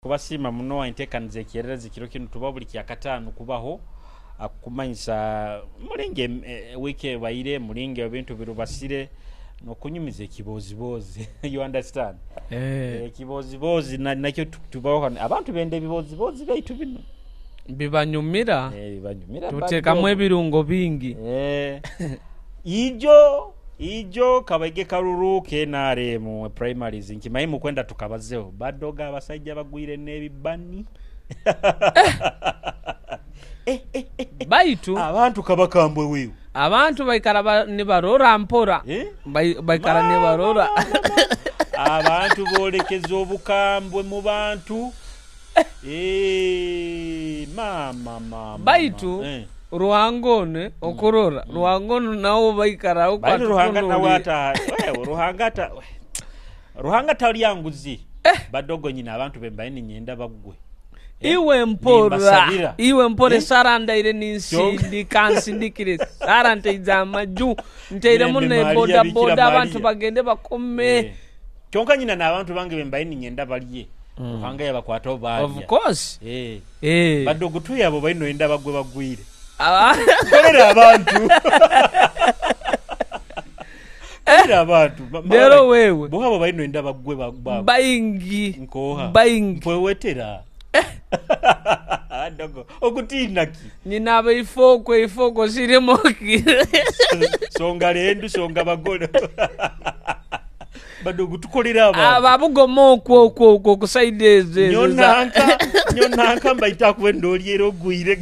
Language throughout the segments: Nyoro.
Kubasiima muno enteekaniza ekyererezi kiro kinu tuba buli kyakataano kubaho akukumanyisa mulinga wiiki ebaire, mulinga ebintu birubasire n'okunyumiza ekibooziboozi you understand? Ekibooziboozi nakyo tubaho hanu abantu benda ebibooziboozi byaitu binu. Bibanyumira. Bibanyumira. Tuteekamu ebirungo bingi. Ijo ijo kabaige karuru ke NRM primaries nkimanyi mukwenda tukabazeho badoga abasaija bagwire n'ebibani. Baitu abantu kabakambwe wewe. Abantu baikara nibarora mpora. Baikara nibarora. Abantu boolekeza obukambwe mu bantu. Maama maama. Baitu Ruhanga onu okurora, Ruhanga onu nawe baikara oku Baitu Ruhanga nawe atutunuulire. ata Ruhanga ata Ruhanga talya nguzi. Badogo nyina abantu be mbaire niinyenda bagwe. Iwe mpora, iwe mpora esaara ndaire ninsindika, nsindikire esaara nteize amaju, nteiremu ne bodaboda abantu bagende bakome. Kyonka nyina n'abantu bange be mbaire niinyenda balye, Ruhanga yabakwataho baalya. Of course. Badogo tuhe abo obaire noyenda bagwe bagwire. Nkolera abantu. Nkolera abantu. Leero wewe. Boha abo obaire noyenda bagwe bagwe. Baingi. Nkoha. Baingi. Mpwewetera. Dogo, okutiina ki? Nyina abaifo okwo eifo okwo sirimu ki? Songa lendu, songa bagole. Badogo tukolere abantu. Aba Bugoma okwo okwo okwo ku saidi ezo ezo za. Nyonanka, nyonanka mbaita kuba endooli era ogwire.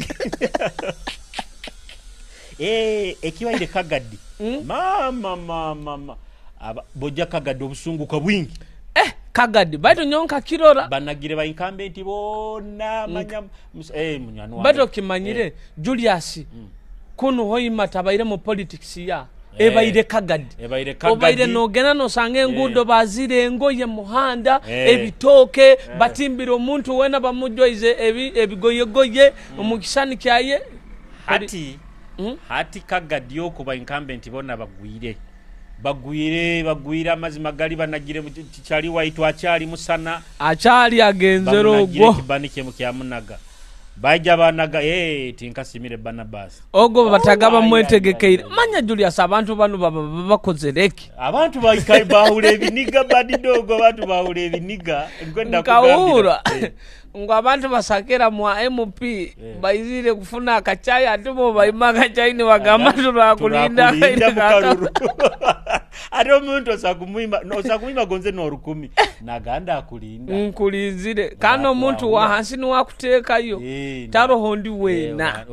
Eeh, ekibaire Kagadi. Maama, maama, ma. Aba, bw'oja Kagadi obusungu ka bwingi. Eh, Kagadi, baitu nyowe nkakirora. Banagire ba incumbent boona manya, eh, munywani wange. Baitu okimanyire Julius, kunu Hoima tabaire mu politics ya ebaire Kagadi. Ebaire Kagadi. Obaire nogenda nosanga enguudo bazire engoye muhanda, ebitooke batimbire omuntu wena bamujwaize ebigoyegoye omu kisani kyaye. Hati, hati Kagadi okwo ba incumbent boona bagwire. Bagwire, bagwire amazima gali banagire Kyali waitu akyali musana. Akyali agenzere Bamunagire ogwo. ekibani kye mukyamunaga. Baija baanaga, Ee, tinkasiimire Barnabasi. Ogwo bataga bamwetegekeire. Manya Julius abantu bano baba babakozere ki? Abantu baika baahula ebiniga Badidogo, abantu baahula ebiniga. Nkwenda kugambira. Nkawuura ngu abantu basakira mwa MP baizire kufuna akachai ate bo baima akachai nibagamba turakulinda Turakulinda akaire mu ka karuru. Ate omuntu osobola kumwima, osobola kumwima gonze n'olukumi naganda akulinda. Nkulinzire. Kandi omuntu wa hansi niwe akuteekayo, taroho ondi weena.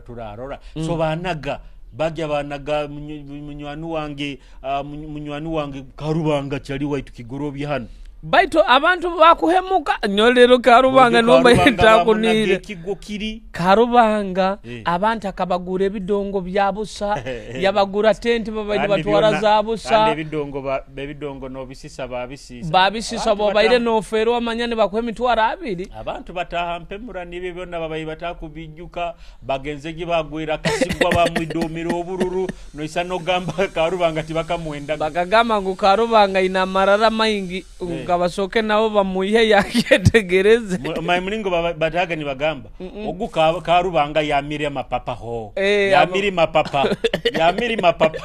Turarora. So baanaga, bagya baanaga munywani wange, munywani wange Karubanga Kyali waitu Kigorobya hano. Baitu abantu bakuhemuka nyo leero Karubanga niwe mbaire ntakuniire. Ekigwo kiri. Karubanga abantu akabagura ebidongo bya busa, yabagura tenti babaire batwara za busa. Kandi ebidongo ebidongo nobisisa babisiisa. Babisisa bwobaire nofeerwa manya nibakuha emitwaro abiri. Abantu bataaha mpemura n'ebyo byona babaire batakubijuka. Bagenze gye baagwera Kasigwa baamwidhoomera obururu noisa n'ogamba Karubanga tibakamwendaga. Bakagamba ngu Karubanga aine amarara maingi ngu kabasooke nabo bamwiheyo akyetegereze. Omanyi mulingo bataaga nibagamba ogu Karubanga yamire amapapa hoo yamire mapapa yamire mapapa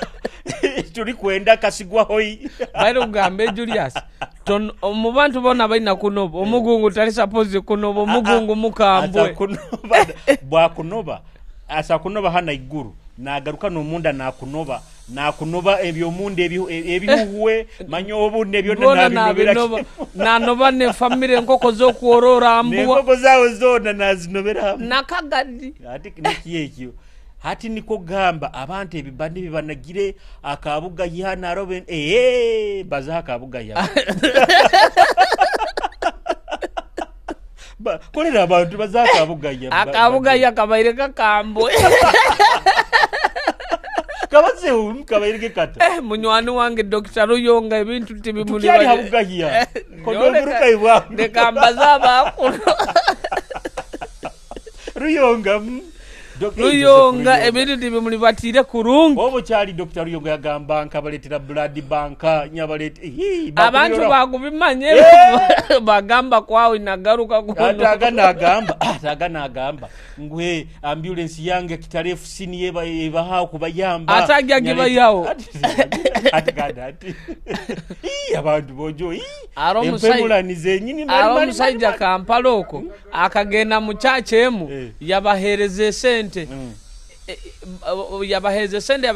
turikwenda Kasigwa hoi. Baire kugambe Julius Mu bantu boona abalina kunoba, omugungu tali sapozi kunoba, omugungu mukambwe. Bwakunoba, asobola kunoba hano eiguru, naagaruka n'omunda naakunoba, naakunoba eby'omunda ebihuhwe, manya obune byona naabinobera kimwe. Naanoba n'efamire enkoko z'okworora mbwa. N'enkoko zaawe zoona naazinobera hamwe. Nakagadi. Hati niki ekyo? Hati nikwo kugamba abantu ebibani bibanagire aka Bugaya naroba eeh bazaho aka Bugaya. Kolera abantu bazaho aka Bugaya. Aka Bugaya kabaire kakambwe. Kabazeho kabaire ke kata. Eh, munywani wange Dokita Ruyonga ebintu tibimuli. Tukyali ha Bugaya. Kodoguruka ibwangu. Leka mbaze abakuno. Ruyonga. Ruyonga Joseph. Ebintu tibimulibatiire kurungi. Obo kyali Dr. Ruyonga yagamba nkabaletera blood bank nyabalete. Abantu bakubimanya bagamba kwawe nagaruka kuno. Ataga nagamba, ataga nagamba ngwe ambulance yange Kitale FC niye ebaha kubayamba. Atajja gibayawo. Ati gada ati. Ii, abantu bojo ii. Aro omusajja Empemulani zenyini aro omusajja Kampala okwo akagenda mu church emu Eh. yabahereza esente. Yabahereza esente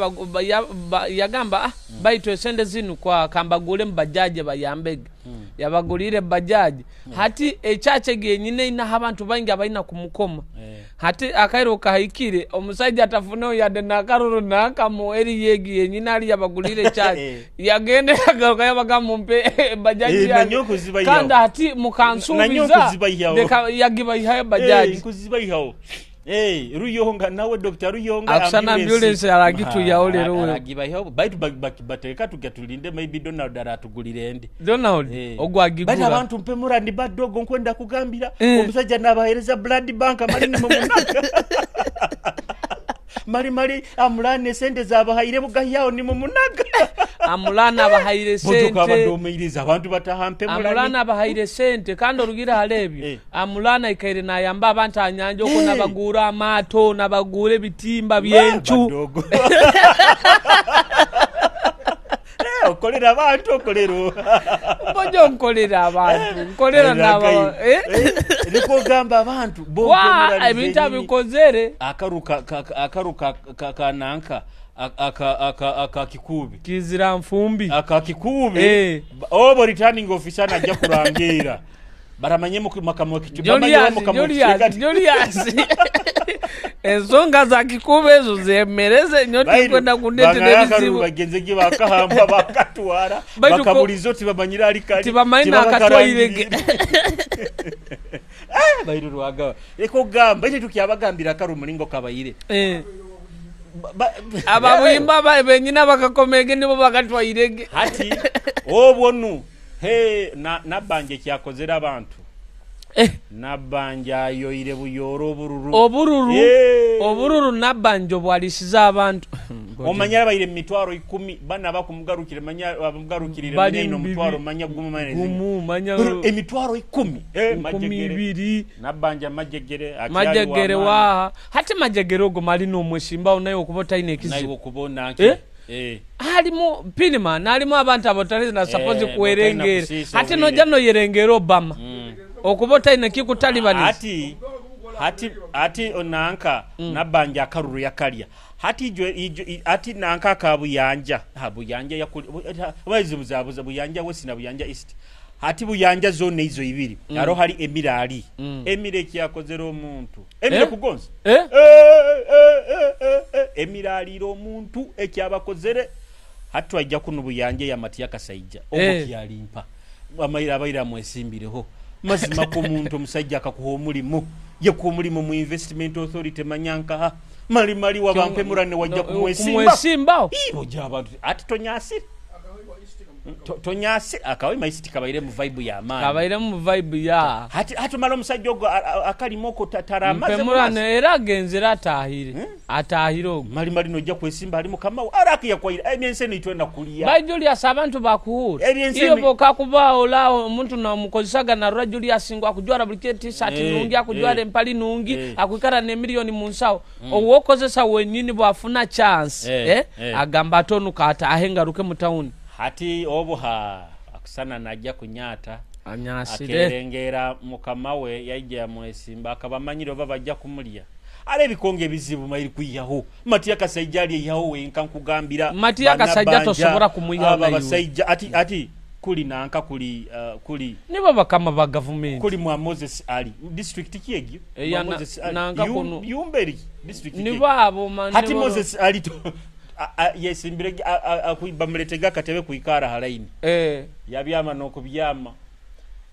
yagamba baitu esente zinu kwa kambagule mubajaji bayambege. Yabagulire bajaji. Hati echache genyine ina abantu bangi abalina kumukoma. Hati akairo kahikire omusajja atafuneyo yadde nakaruru nakamu eri yegi yenyine ali yabagulire echache. Yagende agaruka yabagamba mumpe bajaji yange. Nanyo kuzibayihawo. Kandi hati mukansuubiza Nanyo kuzibayihawo. leka yagibayihayo bajaji. Nkuzibayihawo. Ruyonga nawe Dr. Ruyonga Akusana ambulance aragituyawo leero we. Aragibayihawo baitu batereka tujya tulinde maybe Donald aratugulire ndi. Donald ogwagigura. Bali abantu mpemura ndi badogo nkwenda kugambira omusajja nabahereza blood bank mali ni mumunaka. Mali mali amulane sente zabahaire bugayawo ni mumunaga. Amulana abahaire Bojoka sente. abadomeiriza abantu bataha mpemura. Amulana abahaire sente kandi orugira halebyo. Amulana ikaire nayamba abantu anyanja okwo nabagura amaato nabagura ebitimba byenchu. Badogo. Okolera abantu okolera. Mbojo nkolera abantu nkolera nabo. Niko gamba abantu bo Wa mpemura ebintu zenyini. abikozere. Akaruka akaruka kananka aka kikubi. Kizira nfumbi. Aka kikubi. Obo returning officer najja kurangira. Baramanye mu makamo kitu. Julius, Julius. Ensonga za kikubi ezo zemereze nyo tikwenda kundetera ebizibu. Bagenze ge bakahamba bakatwara. Bakabulizo tibamanyira ali kali. Tibamanyi nakatwairege. Bairu rwaga. Eko gamba ite tukyabagambira akaru mulingo kabayire. Ababuyimba benyina bakakomege nibo bakatwairege. Hati obwo nu he nabanje kyakozera abantu. Nabanja ayoire buyoro obururu. Obururu. Obururu nabanje bwalisiza abantu. Omanyara bayire mitwaro 10 bana bakumugarukire manya abamugarukirire manya ino mutwaro manya gumu manya gumu manya emitwaro 10 majegere. Nabanja majegere majegere wa hati majegere ogo mali no mwesimba onayo okubota ine ekizibu nayo okubona nke Alimu pinima nalimu abantu abatali na suppose kuwerengera hati noja no yerengera Obama. Okubota ine kikutalibaniza. Hati hati onanka nabanja akaruru yakalya. Hati ijo hati nanka ka buyanja. Ha buyanja yakuli bazibuzabuza buyanja west na buyanja east. Hati buyanja zone izo ibiri. Aro hari emirali. Emire kyakozera omuntu. Emire kugonza. Emirali ro omuntu ekyabakozere. Hati wajja kuno buyanja ya Matiya Kasaija. Obo kyalimpa. Amayira abayira mwesimbireho. Mazima ko muntu omusajja akakuha omulimu ye ku mulimu mu investment authority manyanka mali mali wabampe murane wajja kumwesimba ibo jaba ati tonyasi tonyasi akawe maisiti kabaire mu vibe ya amani kabaire mu vibe ya hati hati malo omusajja ogwo akalimoko tataramaze murane era agenzera atahire atahire ogwo mali mali nojja kwesimba ali mukama araki yakwaira ebyense nitwenda kulia Bai Julius abantu bakuhura iyo boka kubao lao omuntu na mukozisaga na rura Julius ngo akujwara buli t-shirt nungi akujwara empali nungi akukara ne milioni munsawo owokozesa wenyini bwafuna chance agamba atonuka atahengaruke mu town. Hati obuha akusana najja kunyata anyasire akerengera mukama we yajja mwesimba akabamanyira oba bajja kumulya ale ebikonge ebizibu mairi kuyihaho Matiya Kasaija ali yaho wenka nkugambira Matiya Kasaija tosobola kumuyihaho aba basajja ati ati kuli nanka kuli kuli nibo bakama ba government kuli mwa Moses Ali district kiegyo Moses Ali nanka kuno Yumberi district nibo abo man hati Moses Ali yesimbire bamuletega akatebe kuikara halaini yabyama nokubyama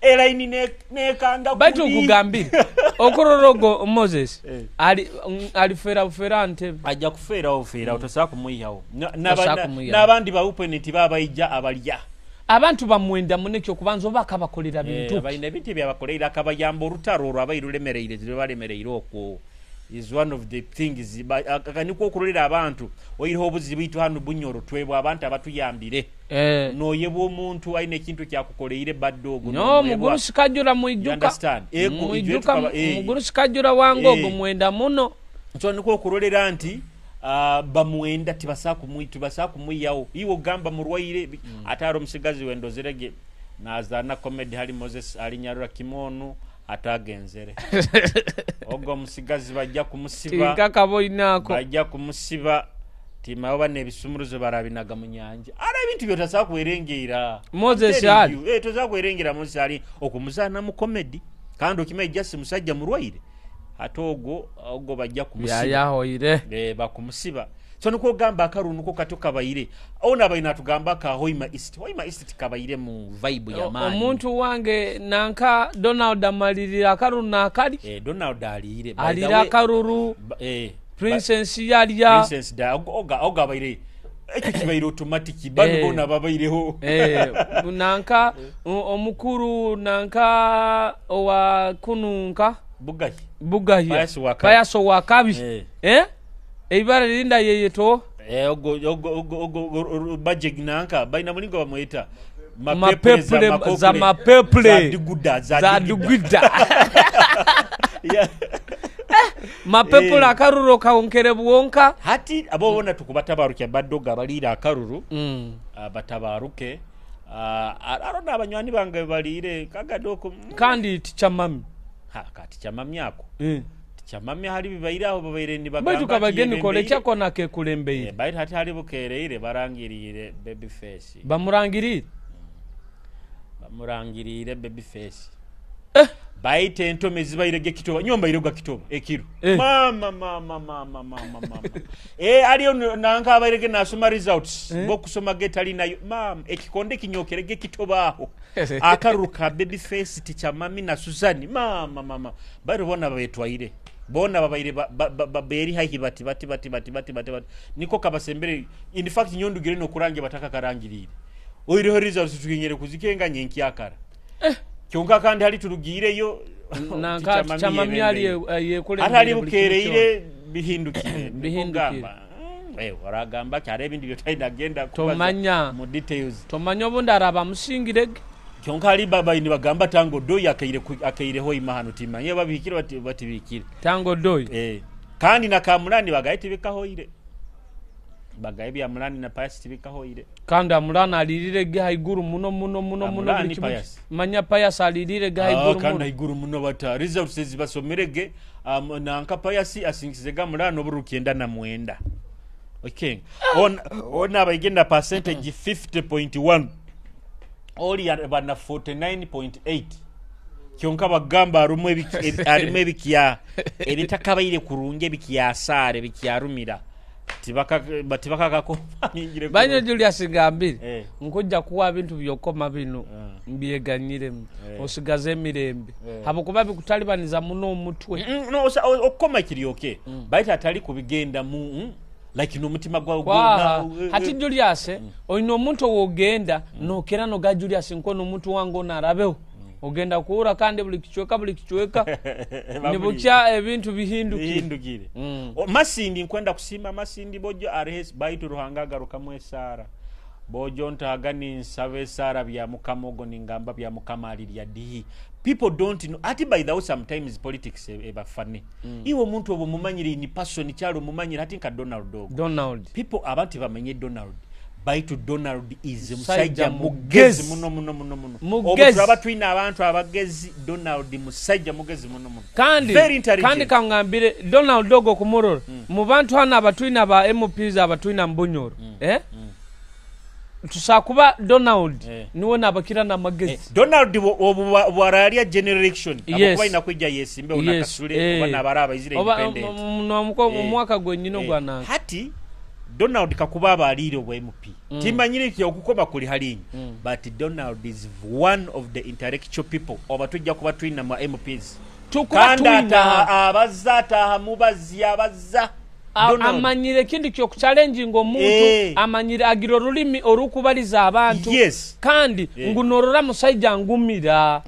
elaini nekanga baitu kugambira okororogo Moses ali alifera bufera ntebe ajja kufera ofera otosa kumuyihawo n'abandi ba opponent babayija abalya abantu bamwenda munekyo kubanza oba akabakolera bintu abalina ebintu byabakolera akabayamba olutalo olwo abayirulemereire zibalemereire okwo. Is one of the things aka nikwo okurolera abantu oireho obuzibu itu hanu Bunyoro twebwe abantu abatuyambire. Noyebwa omuntu aine ekintu kyakukoleire badde ogwo No. nomwebwa. Mugurusi Kajura You mwijuka. understand? Ego, ijwe Mwijuka. tukaba. Mugurusi Kajura wange ogwo mwenda muno. So nikwo okurolera nti bamwenda tibasa kumwiyawo. Iwe ogamba murwaire ate ari omusigazi wendozerege nazana comedy hali Moses alinyarura kimonu atagenzere ogwo omusigazi bajja kumusiba. Tinkakaboinako. Bajja kumusiba timawe bana ebisumuruzo barabinaga mu nyanja ara ebintu byotasobola kwerengeera. Moses I'm telling ali. you, tosobola kwerengera Moses ali okumuzaana mu comedy kandi okimanyi jasi musajja murwaire ate ogwo bajja kumusiba. Byayahoire. Bakumusiba. So nikwo ogamba akaruru niko kato kabaire ona abaine atugamba ka Hoima East. Hoima East tikabaire mu vibe ya maani. Omuntu wange nanka Donald amalirira akaruru nakali. Donald aliire. By the Alira way, akaruru. Princess yalya. Princess da oga abaire ekyo kibaire automatic bano bona babaireho. Nanka omukuru nanka owa kununka. Bugahi. Bugahya. Payasi wakabi. Payaso wakabi. Eibara linda yeyeto. Ogo budget nanka baina mulingo bamweta Mapepule za mapepule. Za diguda za za diguda. Dugida. Yeah. Mapepule akaruru kaonkere bwonka. Hati abo bona tukubatabaruke badoga balira akaruru. Batabaruke arona abanywani bange balire kagadoko. Kandi tichamami. Ha kati chamamyako. Chamamya hali bibaire aho babaire ni bagamba Baitu ati kabageni yebembeire. kole kyako nakekulembeye. Baitu hati hali bukereire barangirire baby face. Bamurangirire. Bamurangirire baby face. Baite entome zibaire gekitoba nyomba iroga kitoba ekiro. Mama mama mama mama mama aliyo nanka abairege nasoma results. Bokusoma getali nayo mama ekikonde kinyokerege kitoba aho akaruru ka baby face ticha mami na Suzani mama mama bari bona babetwaire bona babaire beri haihi bati bati bati bati bati bati bati niko kabasembere. In fact nyondugire no kurange bataka karangirire oireho results tukinyere kuzikenga nyenkyakara kyonka kandi hali turugireyo. Nanka tichamami ali yekulembeye. Ate ali bukereire bihindukire. Bihindukire. Nikugamba, waragamba kyari ebindi byotalina kubaza Tomanya. mu details. Tomanya obundi araba musingirege. Kyonka ali baba ni bagamba tango doyi akaire akaire hoima hano timanye babikire bati batibikire. Tango doyi. Kandi na kamulani bagaye tibikahoire bagaye bya mulani na pasi tibikahoire. Kandi amulana alirire ge haiguru muno muno muno muno Amulani buli kimu. Pius. Manya Payasi alirire ge haiguru kandi muno. Haiguru muno bata results ezibasomerege nanka Payasi asingize ga mulani oburu 99. Okay, on abaigenda percentage 50.1 oli bana 49.8 kyonka bagamba arumu arimu ebikya ebitakabaire kurungi ebikyasare ebikyarumira tibakakako ningire. Banye Julius ngambire. Nkujja kuwa bintu byokoma bino mbyeganyiremu osigaze emirembe habwokuba bikutalibaniza muno omutwe. No, okukoma kiryoke baita atali kubigenda mu like n'omutima gwawe Kwaha gwonna, hati Julius olina omuntu owogenda nokera noga Julius nkono omuntu wange ono arabeho ogenda kuwura kandi buli kicweka buli kicweka nibukya ebintu bihindukire. Bihindukire. Masindi nkwenda kusiima Masindi bojo arehes baitu Ruhanga agarukamu esaara bojo ntaga ninsaba esaara bya Mukama ogo ningamba bya Mukama alirya dihi. People don't know ati by the way sometimes politics ebafane iwe omuntu obwo mumanyire in person kyalo mumanyire ati nka Donald ogo. Donald. People abantu bamenye Donald baitu Donald is Musajja musajja mugezi. mugezi muno muno muno muno. Mugezi. Obu turaba twine abantu abagezi Donald musajja mugezi muno muno. Kandi Very intelligent. Kandi kangambire Donald ogo kumurora mu bantu hano abatwine aba MPs abatwine mu Bunyoro tusakuba Donald niwe nabakira n'amagezi. Donald obu bwaralya generation abakuba ina kwijja yesimbe onakasule oba nabara abaizire Oba, independent. omwaka gwenyine ogwa nanka. Hati Donald kakuba abalire obwa MP timanyire ki okukoma kuli halinyi but Donald is one of the intellectual people oba tujja kuba twina mu MPs. Tukuba kandi twina. ataha abazza ataha mubazi abazza. Donald. Amanyire ekintu kyokuchallenginga omuntu. Amanyire agira orulimi orukubaliza abantu. Kandi ngu norora musaija ngumira.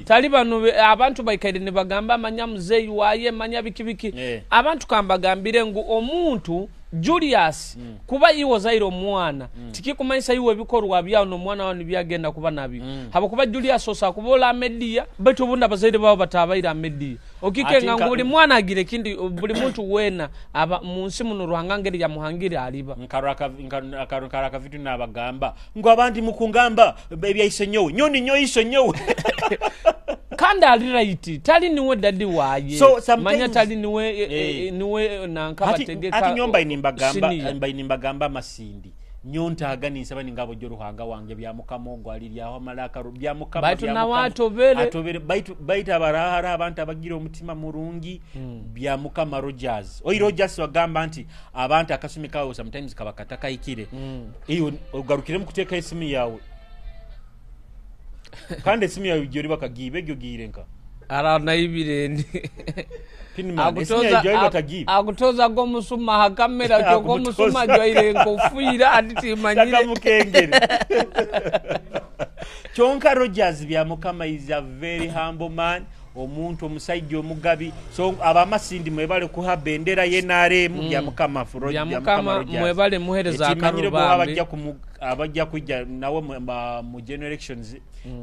Tali bano abantu baikaire nibagamba manya muzeyi waye manya biki biki. Abantu kambagambire ngu omuntu Julius kuba iwe ozaire omwana tikikumanyisa iwe ebikorwa byawe n'omwana wawe nibyagenda kuba nabyo. Habwokuba Julius osobola kuba oli amedia baitu obundi abazaire bawe batabaire amedia. Okikenga ngu buli mwana agira ekindi, buli muntu weena aba munsi muno Ruhanga ngeri yamuhangire aliba. Nkarora akavidiyo nabagamba ngu abandi mukungamba ebyaise nyowe nyoni nyoise nyowe. Kandi ali right, tali niwe dadi waye. So, sometimes manya tali niwe, niwe nanka bategeka Hati nyo mbaini mbagamba, senior. Mbaini mbagamba amasindi. Nyo ntaga ninsaba ningabo jo Ruhanga wange bya Mukama ogwo aliryaho amalaka bya Mukama, Baitu bya nawe Mukama. atobere. Atobere. Baitu abarahara abantu abagira omutima murungi bya Mukama Rogers. Oi Rogers wagamba nti abantu akasumi kawe sometimes kaba katakahikire. Iyo ogarukire mu kuteeka esimu yawe. Kandi esimu yawe gyori bakagiiba egyo giire nka. Ara naibire ndi. Pinman, esimu yawe gyori batagiiba. Akutoza gomusuma ha kamera kyo Akutoza. gomusuma gyoire nkofuira ati timanyire. Takamukengere. Kyonka Rogers bya Mukama is a very humble man. Omuntu omusajja omugabi. So abamasindi mwebale kuha bendera ye NRM bya Mukama Bya bya Mukama Mukama Rogers. mwebale muhereza Ekimanyire bo akarubambi. abajja kujja nawe mu general elections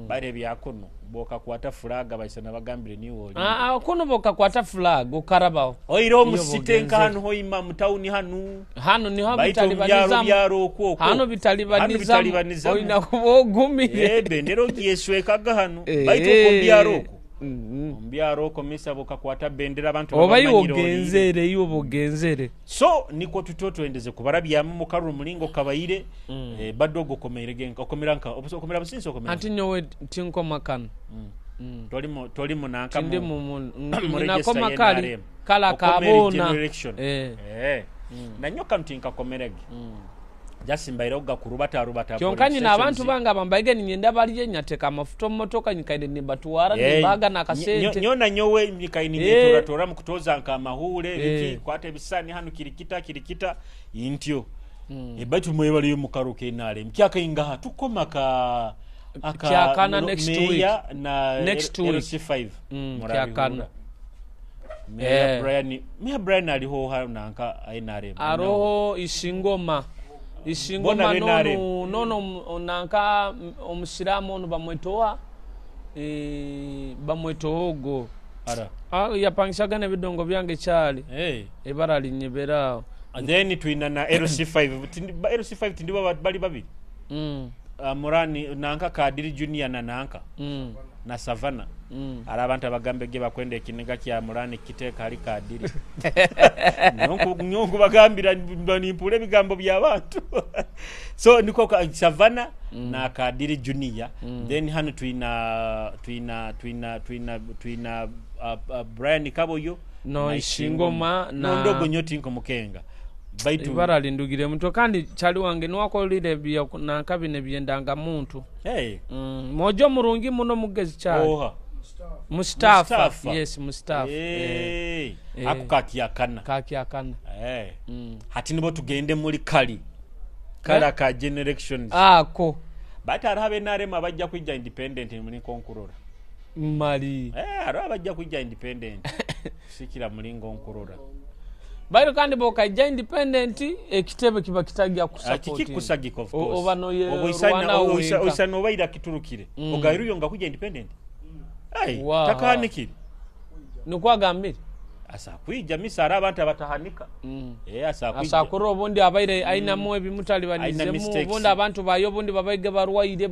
bare byakono boka kwata flag abaisana bagambire ni woli. Kuno boka kwata flag okarabaho. Oiro Iyo musite bogenze. nka hano hoima mu town hanu. Hano niho Baito bitalibanizamu. byaro okwo okwo. Hano bitalibanizamu. Hano bitalibanizamu. Oina kuba ogumire. Bendera ogyeswekaga hano. Baito okwo byaro okwo. Ombyaro okwo misa boka kwata bendera abantu Oba babamanyire iwe oli. ogenzere, iwe bogenzere. So niko tuto twendeze kubarabyamu mu karuru mulingo kabayire. Badogo komeire genka okomera nka okomera businsi okomera. Anti nyowe tinkoma kano. Tolimu nanka Tindi mu nakoma register kali, NRM. kala Okomere kabona. general election. Nanyo kano tinkakomerege. Jasimbaire ogakurubata rubata Kyonka polling nyina abantu stations. bange abambaige ninyenda balye nyateka amafuta mu motoka nyikaire nibatwara nibaga nakasente. Nyona nyowe nyikaine nyetora tora mu kutoza nka amahule, biki, kwata ebisani hano kirikita kirikita intyo. Baitu mwebaliyo mu karuke NRM. Kyakaingaha tukoma ka aka Kyakana next meya week. na Next week. LC5. Murabihura. Kyakana. Meya Brian, Meya Brian aliho hano nanka NRM. Aroho Isingoma. Isingoma Bona be NRM. nono nanka omusiramu ono bamwetoa, bamwetoa ogo. Ara. Yapangishaga n'ebidongo byange kyali. Ebara linyeberaawo. And then twina na LC5. Tindi, ba, LC5 tindi baba bali babiri. Murani nanka Kadiri Junior na nanka. Na Savannah. Ara abantu abagambe ge bakwenda ekiniga kya Murani kiteeka ali Kadiri. Nyonku bagambira nimpule ebigambo by'abantu. So niko Savannah na Kadiri Junior. Then hano twina Brian Kaboyo. No, na Isingoma na No, ndogo nyo tinko mukenga. Baitu ibara lindugire mutwe kandi chali wange niwakolire bya nanka bine byendanga muntu. Hey. Mojo murungi muno mugezi chali. Oha. Mustafa. Mustafa. Yes, Mustafa. Hey. Ako kakiakana. Kakiakana. Hati nibo tugende muri kali. Kala ka generations. Ako. Bati hariho abenarema abajja kwijja independent muri konkurora. Mali. Hariho abajja kwijja independent. Sikira muri ngonkurora. Bairu kandi bokaija independent ekitebe kiba kitajja kusupport. Kikusagika of course. Oba no ye Oba Rwanda wenka. oisana obaira kiturukire. Ogairuyo nga kujja independent. Ai, Wow. takanikire. Nikwagambire. Asa kwijja misara abantu abatahanika. Asa kwijja. Asa kurora obundi abaire ainamu ebimutalibanizemu, Aina mistakes. obundi abantu bayo obundi babaige barwaire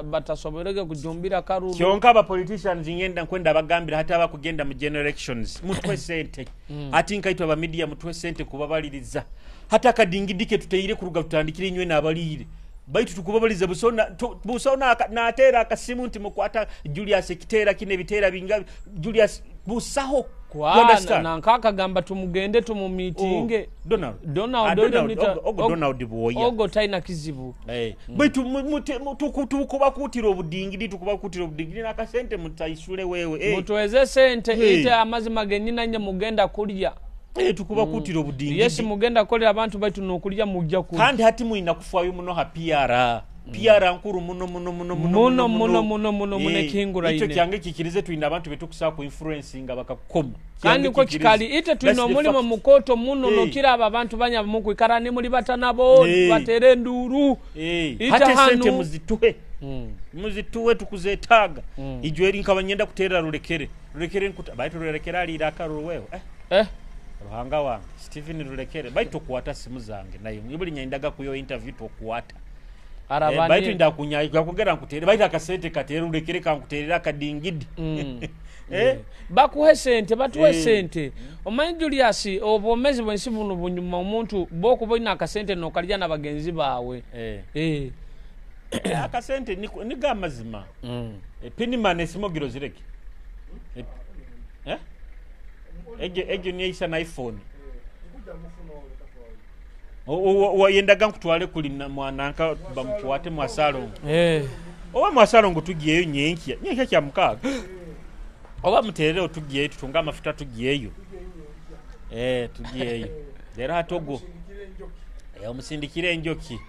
batasoborege kujumbira karuru. Kyonka aba politicians ngenda nkwenda abagambira hata abakugenda mu general elections mutwe sente. Ati nkaitwa aba media mutwe sente kubabaliriza. Hata akadingidike tuteire kuruga tutandikire inywe n'abaliire. Baitu tukubabaliza busona, tu, busona aka, naatera akasimu nti mukwata Julius ekiteera kino ebiteera binga Julius busaho. Kwa, You understand? na nkaka gamba tumugende tumumitinge. Oh, Donald. Donald, Donald, Donald, Donald, ogo Donald Bwoya. Ogo taina kizibu. Baitu tukubakutira obudingidi, tukubakutira obudingidi n'akasente mutaisule wewe. Mutweze sente, ite amazima genyina nye mugenda kulya. Tukubakutira obudingidi. Yes, mugenda kukolera abantu baitu n'okulya mujja kulya. Kandi hati mwina kufaayo muno ha PR. PR nkuru muno muno muno. Muno muno muno muno muno ekihinguraine. Ekyo kyange kikirize, twina abantu betukusobola ku influencinga bakakukoma. Kandi niko kikali ite twina omulimo mukoto muno nokiraba abantu banya mukwikara nimulibata nabo batere enduru. Hati esente muzituhe, muzituhe, tukuzetaaga. Ijo eri nkaba nyenda kuterera Rulekere. Rulekere nkuta baitu Rulekere aliire akaruru wewe. Ruhanga wange Stephen Rulekere, baitu tokwata simu zange naye buli nyendaga kuyo interview tokwata. Baitu ndakunya kugera nkutere baitu akasente katere Rulekere kankuterera akadingidi. Bakuhe sente, batuwe sente. Omanyi Julius, obwomezi bwensi buno bunyuma omuntu bokuba akasente nokalya na bagenzi bawe. Akasente niga amazima. Pinimane esimogiro zireke. Egyo niyeisa na iPhone. Wayendaga nkutwale kuli mwananka bamukwate mwasalongo. Oba mwasalongo tugiyeyo nyenkya. Nyenkya kya mukaaga. Oba muterere otugiyeyo tutunga amafuta tugiyeyo. Tugiyeyo. Rero hatogo. Omusindikire enjoki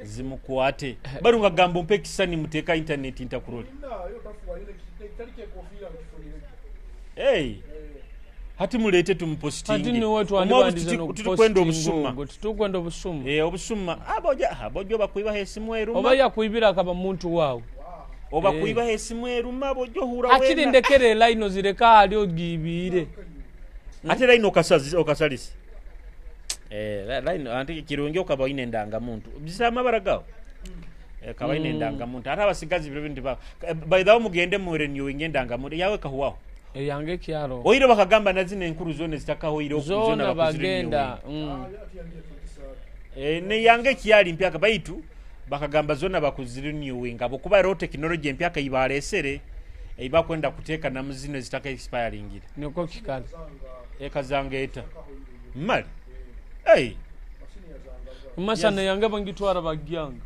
zimukwate. Barunga gambo mpe kisani muteka internet ntakurole. Hati mulete tumupostinge. Tukwenda obusuma. Tukwenda obusuma. Obusuma. Abojo bakwiba esimu eruma. Oba yakwibira akaba muntu wawe. Oba kuiba esimu eruma bojo hura wena. Akiri ndekere line zireka ali ogibire. Ate line okasalisa. Line ante kirungi okaba ine ndanga muntu. Bisama baragao. Kaba ine ndanga muntu. Ate abasigazi biro bintu ba. By the way mugende mu renewing ndanga muntu yawe kahuwaho. Yange kyaro. Oiro bakagamba nazina enkuru zone zitakaho iro zona bagenda. Ne yange kyali mpyaka baitu bakagamba zona bakuzirenewing abo kuba ro technology empyaka ibalesere ibakwenda kuteka na muzino zitaka expiring. Niko kikali. Ekazanga eta. Mali. Masana yange bangitwara bagyanga.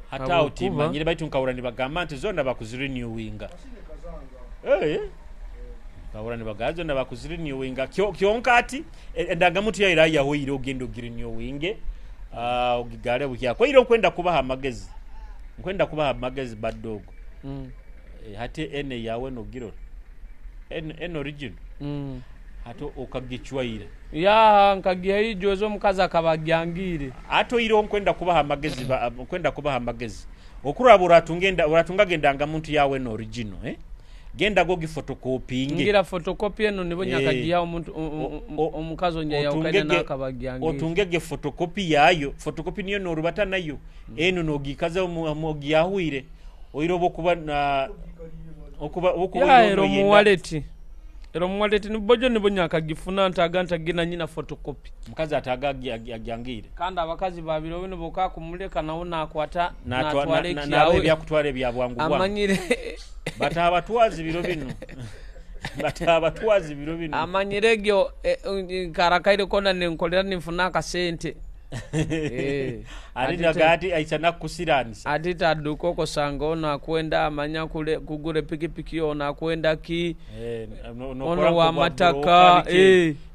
Hata utimanyire baitu nkawura nibagamba nti zona bakuzirenewinga. Nkawura nibagamba zona bakuzirenewinga. Kyonka ati endangamuntu yaira yahoire ogenda ogirenewinge. Ogigale buhyako. Iro nkwenda kubaha amagezi. Nkwenda kubaha amagezi badogo. Hati ene yawe no girora. Ene original. Hati okagichwaire. Ya nkagiha ijo omukazi akabagyangire. Ato iro nkwenda kubaha amagezi, nkwenda kubaha amagezi. Okuraba uratunga gendanga muntu yawe no original, Genda go gifotocopyinge. Ngira photocopy eno nibo nyakagiha omuntu omukazi onye yaukana nakabagyangire. Otungege photocopy yayo, photocopy niyo norubata nayo. Eno nogikaza omugiyahuire. Oiro bokuba na okuba okuba ero mu wallet. Ero mu wallet nibojo nibo nyakagifuna ntaga ntagina nyina photocopy. Mukazi ataga agyangire. Kandi abakazi babiro bino boka kumuleka nawo nakwata natwale kyawe byakutwale bya bwangu bwangu. Amanyire batabatwazi biro bino. Batabatwazi biro bino. Amanyire gyo karakaire kona nenkolera nifuna akasente. Ati nagati aisa nakusiranisa. Ati taduko kosanga ona kwenda amanya kule kugure pikipiki ona kwenda ki ono wa mataka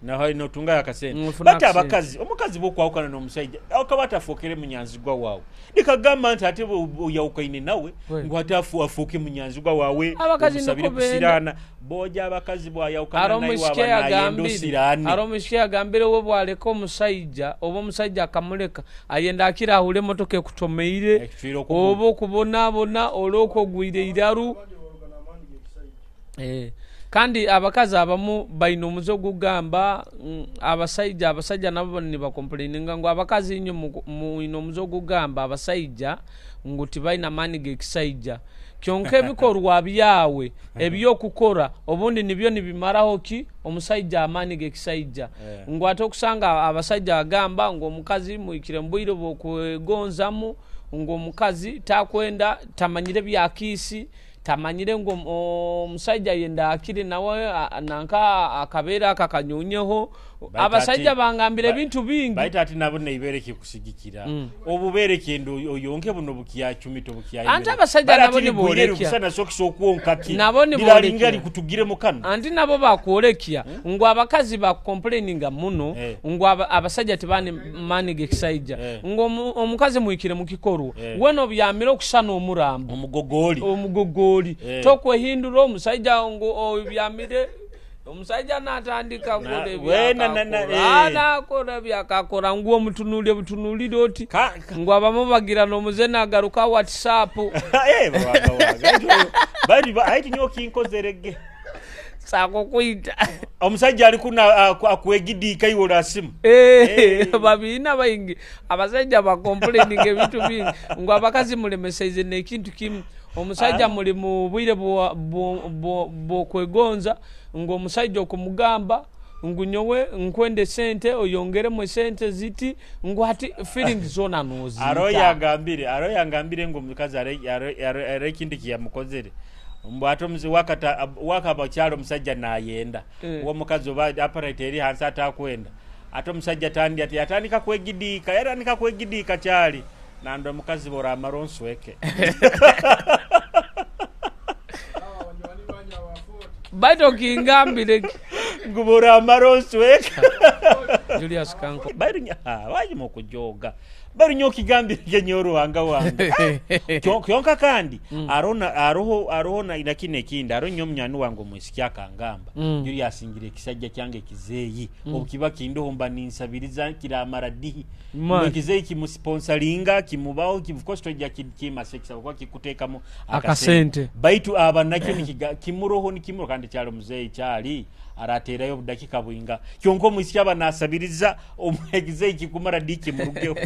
na hai notunga yakasente. Bata abakazi omukazi bokwaukana n'omusajja akabata afokere munyanzigwa wawe. Nikagamba nti ate oyawukaine nawe ngo ate afuke munyanzigwa wawe omusabire kusirana. Boja abakazi bwayawukana naye wabana sirani. Aromushike agambire we bwaleka omusajja oba omusajja akamuleka ayenda akira ahule motoka ekutomeire oba okubonabona olwokogwire iraru. Kandi abakazi abamu baina omuze ogugamba abasajja nabo nibakomplaininga ngu abakazi inyo muina omuze ogugamba abasajja ngu tibaina maani g'ekisajja. Kyonka ebikorwa byawe ebyokukora obundi nibyo nibimaraho ki omusajja amaani g'ekisajja. Ngu ate okusanga abasajja agamba ngu omukazi muikire mbwire bwokwegonzamu ngu omukazi takwenda tamanyire bya kiisi. Tamanyire ngu omusaija ayenda akiri nawe nanka akabeere ako akanyunyeho. Abasaija bangambire ebintu bingi. Baitu ati nabo neibere kikusigikira obubeere kyenda oyonke buno bukyacumita obukyayemera. Anti abasaija nabo niboolekya. Busana sokisa okwonka ki Nabo liralinga niboolekya. likutugire mu kano. Anti nabo bakwolekya ngu abakazi bakukomplaininga muno ngu abasaija tibane maani g'ekisaija, ngu omukazi mwikire mu kikorwa wena obyamire okusana omurambo Omugogooli. Omugogooli tokwehindura omusaija ngu obyamire omusaija natandika kora ebyakakora, nakora ebyakakora ngu omutunulire butunulire oti ngu abamu bagira n'omuze nagaruka WhatsApp. Baitu nyowe kinkozerege. Nsaaka okwita. Omusaija ali kunu akwegidiika iwe orasimu. Babiina baingi abasaija bakomplaininga ebintu bingi ngu abakazi mulemeseize n'ekintu kimu. Omusaija muri mu bwire bw'okwegonza ngu omusaija okumugamba ngu nyowe nkwenda esente oyongeremu esente ziti ngu hati feelings zoona Aroho noziita. yangambire, aroho yangambire ngu omukazi aroho ekintu ekiyamukozere mbu ate wakaba okyali omusajja nayenda omukazi oba appetite eri hansi atakwenda ate omusajja yatandika kwegidiika, yatandika kwegidiika kyali nandi omukazi boramara onsweke. Baitu okingambire ki? Ngu boramara onsweke. Julius Kanko. Baitu wajima okujoga. Baitu nyowe okigambire nyowe Ruhanga wange. Kyonka kandi aroho na kino ekindi, aroho nyowe munywani wange omwisiki akangamba, Julius ngira ekisajja kyange kizeeyi obukiba kindoho mba ninsabiriza kiramara dihi. Ekizeeyi kimusponsoringa kimubaho, of course tojja kimasa ekisaba kuba kikuteekamu akasente. Baitu aba nakyo kimuroho nikimuroho kandi kyali omuzeeyi kyali araterayo obudakika bwinga. Kyonka omwisiki aba nasabiriza ekizeeyi kikumara dihi kimurugeho.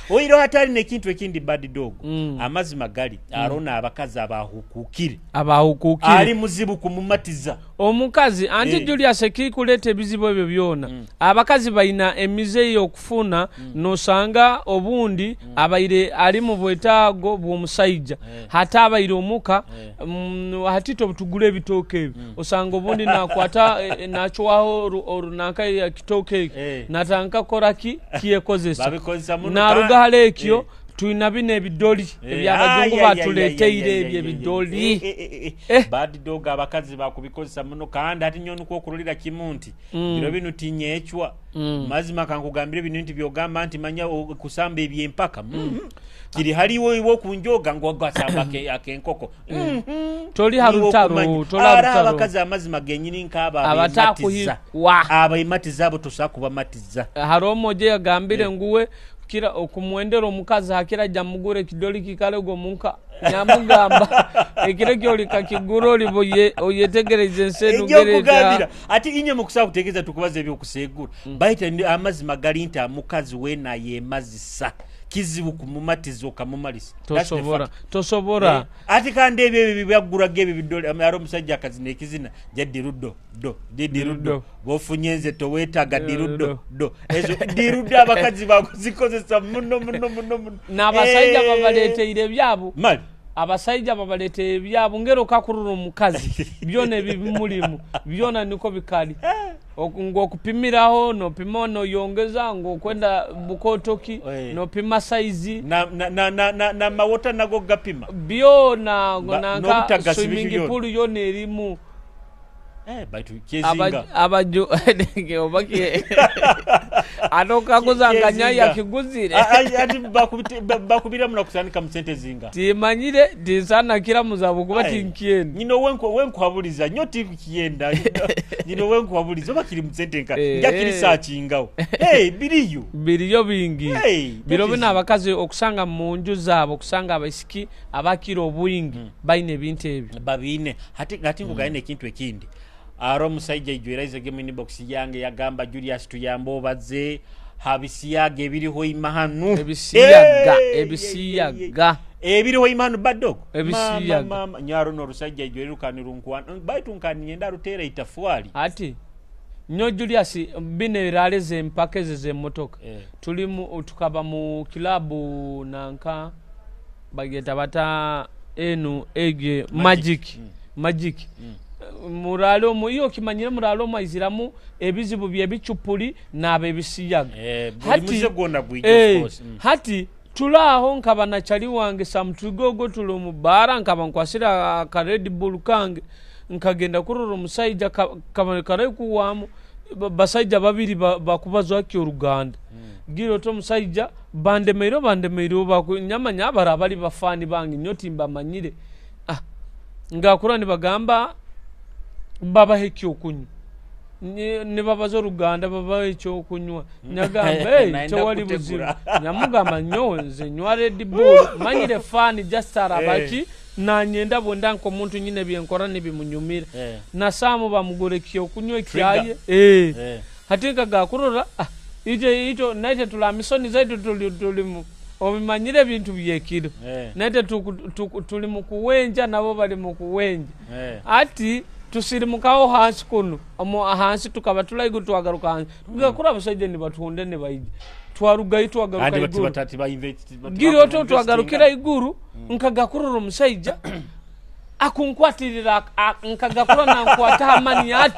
Oihireho hatali n'ekintu ekindi bad dog. Amazima gali aroho n'abakazi abahukukire. Abahukukire. Ali muzibu kumumatiza. Omukazi anti Julius ekirikuleeta ebizibu ebyo byona, abakazi baina emize ey'okufuna nosanga obundi abaire ali mu bwetaago bw'omusaija hati abaire omuka hati itwe obutugura ebitooke ebi osanga obundi nakwata nacwaho orunanka ekitooke eki natandika kukora ki? Kyekozesa. Naruga hali ekyo twina bino ebidoli eby'abajungu batuleeteire ebyo ebidoli. Bad dog abakazi bakubikozesa muno kandi hati nyowe nikwo okurorera kimu nti biro binu tinyecwa. Mazima kankugambire binu nti byogamba nti manya kusamba ebyempaka. Kiri hali iwe iwe okunjoga ngu ogasamba akenkoko. Toli ha rutaro, toli ha Hariho rutaro. abakazi amazima genyini nk'abo abematiza. Abatakuhikwa. Abematiza abo tosobola kubamatiza. Hariho omoja eyagambire ngu we kira okumwendera omukazi hakira aja mugura ekidoli kikarego omuka. Namugamba ekiro eki olikakigura oliba oyetegereize ensi enu ngeri eta. Ekyokugambira ati inye mukusobola kutegereza tukubaza ebyokusegura. Baitu amazima gali nti omukazi weena ayemazisa kizibu kumumatiza okamumalisa. That's the Tosobora, fact. tosobora. Ati kandi ebyo ebyo byaguraga ebyo bidoli hariho omusajja akazina ekizina ja dirudo do di dirudo bofunye nze towetaga dirudo do ezo dirudo abakazi bakuzikozesa muno muno muno muno. N'abasaija babaleteire ebyabo. Mali. Abasaija babaleteire ebyabo ngeri okakurura omukazi byona ebimulimu byona niko bikali. Ngu okupimiraho nopima noyongeza ngu okwenda bukotoki nopima saizi. Na mawota nago gapima. Byona nanka N'obutagasi swimming biki byona. pool yona erimu. Baitu kyezinga. Abaju oba ki ate okaguza nga nyayo yakiguzire. Ati bakubiramu nakusandika mu sente zinga. Timanyire tinsana kiramuza habwokuba tinkyenda. Nyina owenkuhabuliza nyo tikukyenda. Nyina owenkuhabuliza oba kiri mu sente nka nja kirisakingawo. Hey, biriyo. Biriyo bingi. Hey, Biro bino abakazi okusanga mu nju zaabo okusanga abaisiki abakira obwingi baine ebintu ebyo. Babiine. Hati hati nkugambye n'ekintu ekindi. Hariho omusaija aijwire aizege mu inbox yange yagamba Julius tuyambe obaze ha bisiyaga ebiriho imahanu. Ebisiyaga, ebisiyaga. Ebiriho imahanu bad dog. Ebisiyaga. Mama, mama, nyaro n'orusaija aijwire rukani runkwana. Baitu nkani nyenda ruteera itafwali. Ati nyo Julius bino eraale z'empaka ezo ez'emotoka tuli mu tukaba mu kilabu nanka bagyeta bata Enu ege magic magic. Murale omu iyo okimanyire murale omu aiziramu ebizibu by'ebicupuri n'ab'ebisiyaga. Buli muze gwona gwija of course. Hati tuli aho nkaba na chali wange Samutwiga ogwo tuli omu baara, nkaba nkwasire aka Red Bull kange, nkagenda kurora omusaija kaba karahi kuhwamu basaija babiri bakubazaki oruganda. Gira oti omusaija bandemeireho nyamanya baraba bari bafaani bange nyowe timbamanyire. Ngakura nibagamba babahe ekyokunywa. Nibabaza oruganda babahe ekyokunywa. Nyagamba hey, Naenda tewali buzibu. kutegura. Nyamugamba nyowe nze nywa Red Bull manyire fan just arabaki nanyenda bwenda nk'omuntu nyine byenkora nibimunyumira. Na Samu bamugura ekyokunywa ekyaye. Hati nkagakurora ije ito naite tuli misoni zaitu tuli mu obimanyire ebintu byekiro. Naite tuli mu kuwenja nabo bali mu kuwenja. Ati tusirimukaho hansi kuno hansi tukaba tulaiguru twagaruka hansi. Tugakura abasajja nibatuhonda nibaija. Twarugayo twagaruka iguru. Gira otwo twagarukira iguru nkagakurura omusaija akunkwatirira nkagakura nankwata amani ati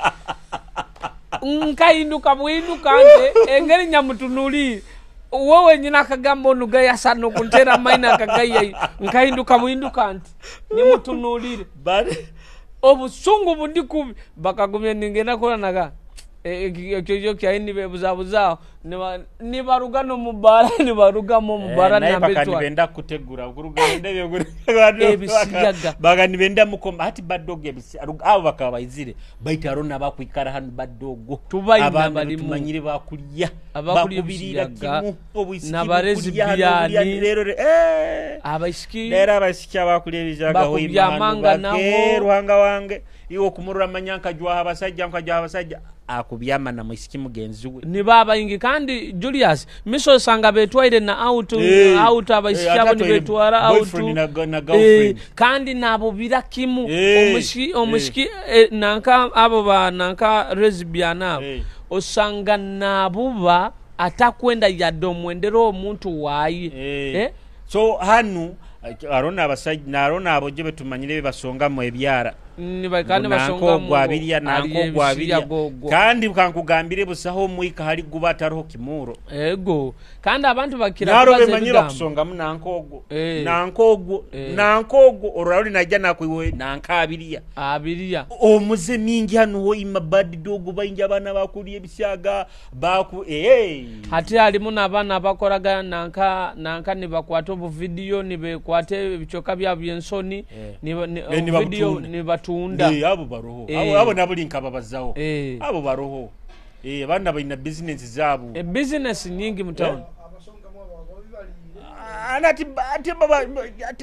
nkahinduka bwinduka nte engeri nyamutunuli wewe nyina akagamba onu gayasa nokuntera maina akagaya nkahinduka bwinduka nti nimutunulire obusungu bundi kubi bakagumya ningenda kuranaga ekyo kyaini bebuzabuzaho nibaruga nomubara nibarugamo omubara nambetwa kutegura ebisiyaga baga nibenda mukoma hati badogo abo bakaba baizire baitu arona bakwikara hano badogo tubaina tumanyire bakulya bakubirira kimu nabarezi byani rero abaisiki rero abaisiki abakulya ebijaga hoimanga nabo ruhanga wange iwe okumurura manya nkajwaha abasajja akubyama na mwisiki mugenzi we ni baba ingi kandi Julius miso sanga betwaire na out out abaisiki abo ni betwara out na girlfriend kandi nabo birakimu omushiki nanka abo ba nanka lesbian abo osanga nabuba atakwenda yadomwendero omuntu waye so hanu arona abasajja narona abo je betumanyire basonga mu ebyara nibaikane basonga mu gwabirya nanko gwabirya kandi kankugambire busaho mwika hari guba atariho kimuro ego kandi abantu bakira kubaza ebigamba kusonga mu nanko ogwo nanko ogwo nanko ogwo oraroli najja nakwiwe nanka abirya abirya omuze mingi hano ho imabadi dogo bayinja abana bakuliye ebisyaga baku hati halimu n'abaana bakoraga nanka nibakwata obuvidiyo nibekwata ebicoka byabo by'ensoni video nibatunda abo baroho abo nabuli nkababazaho abo baroho abana balina business zabo business nyingi mu town anati baba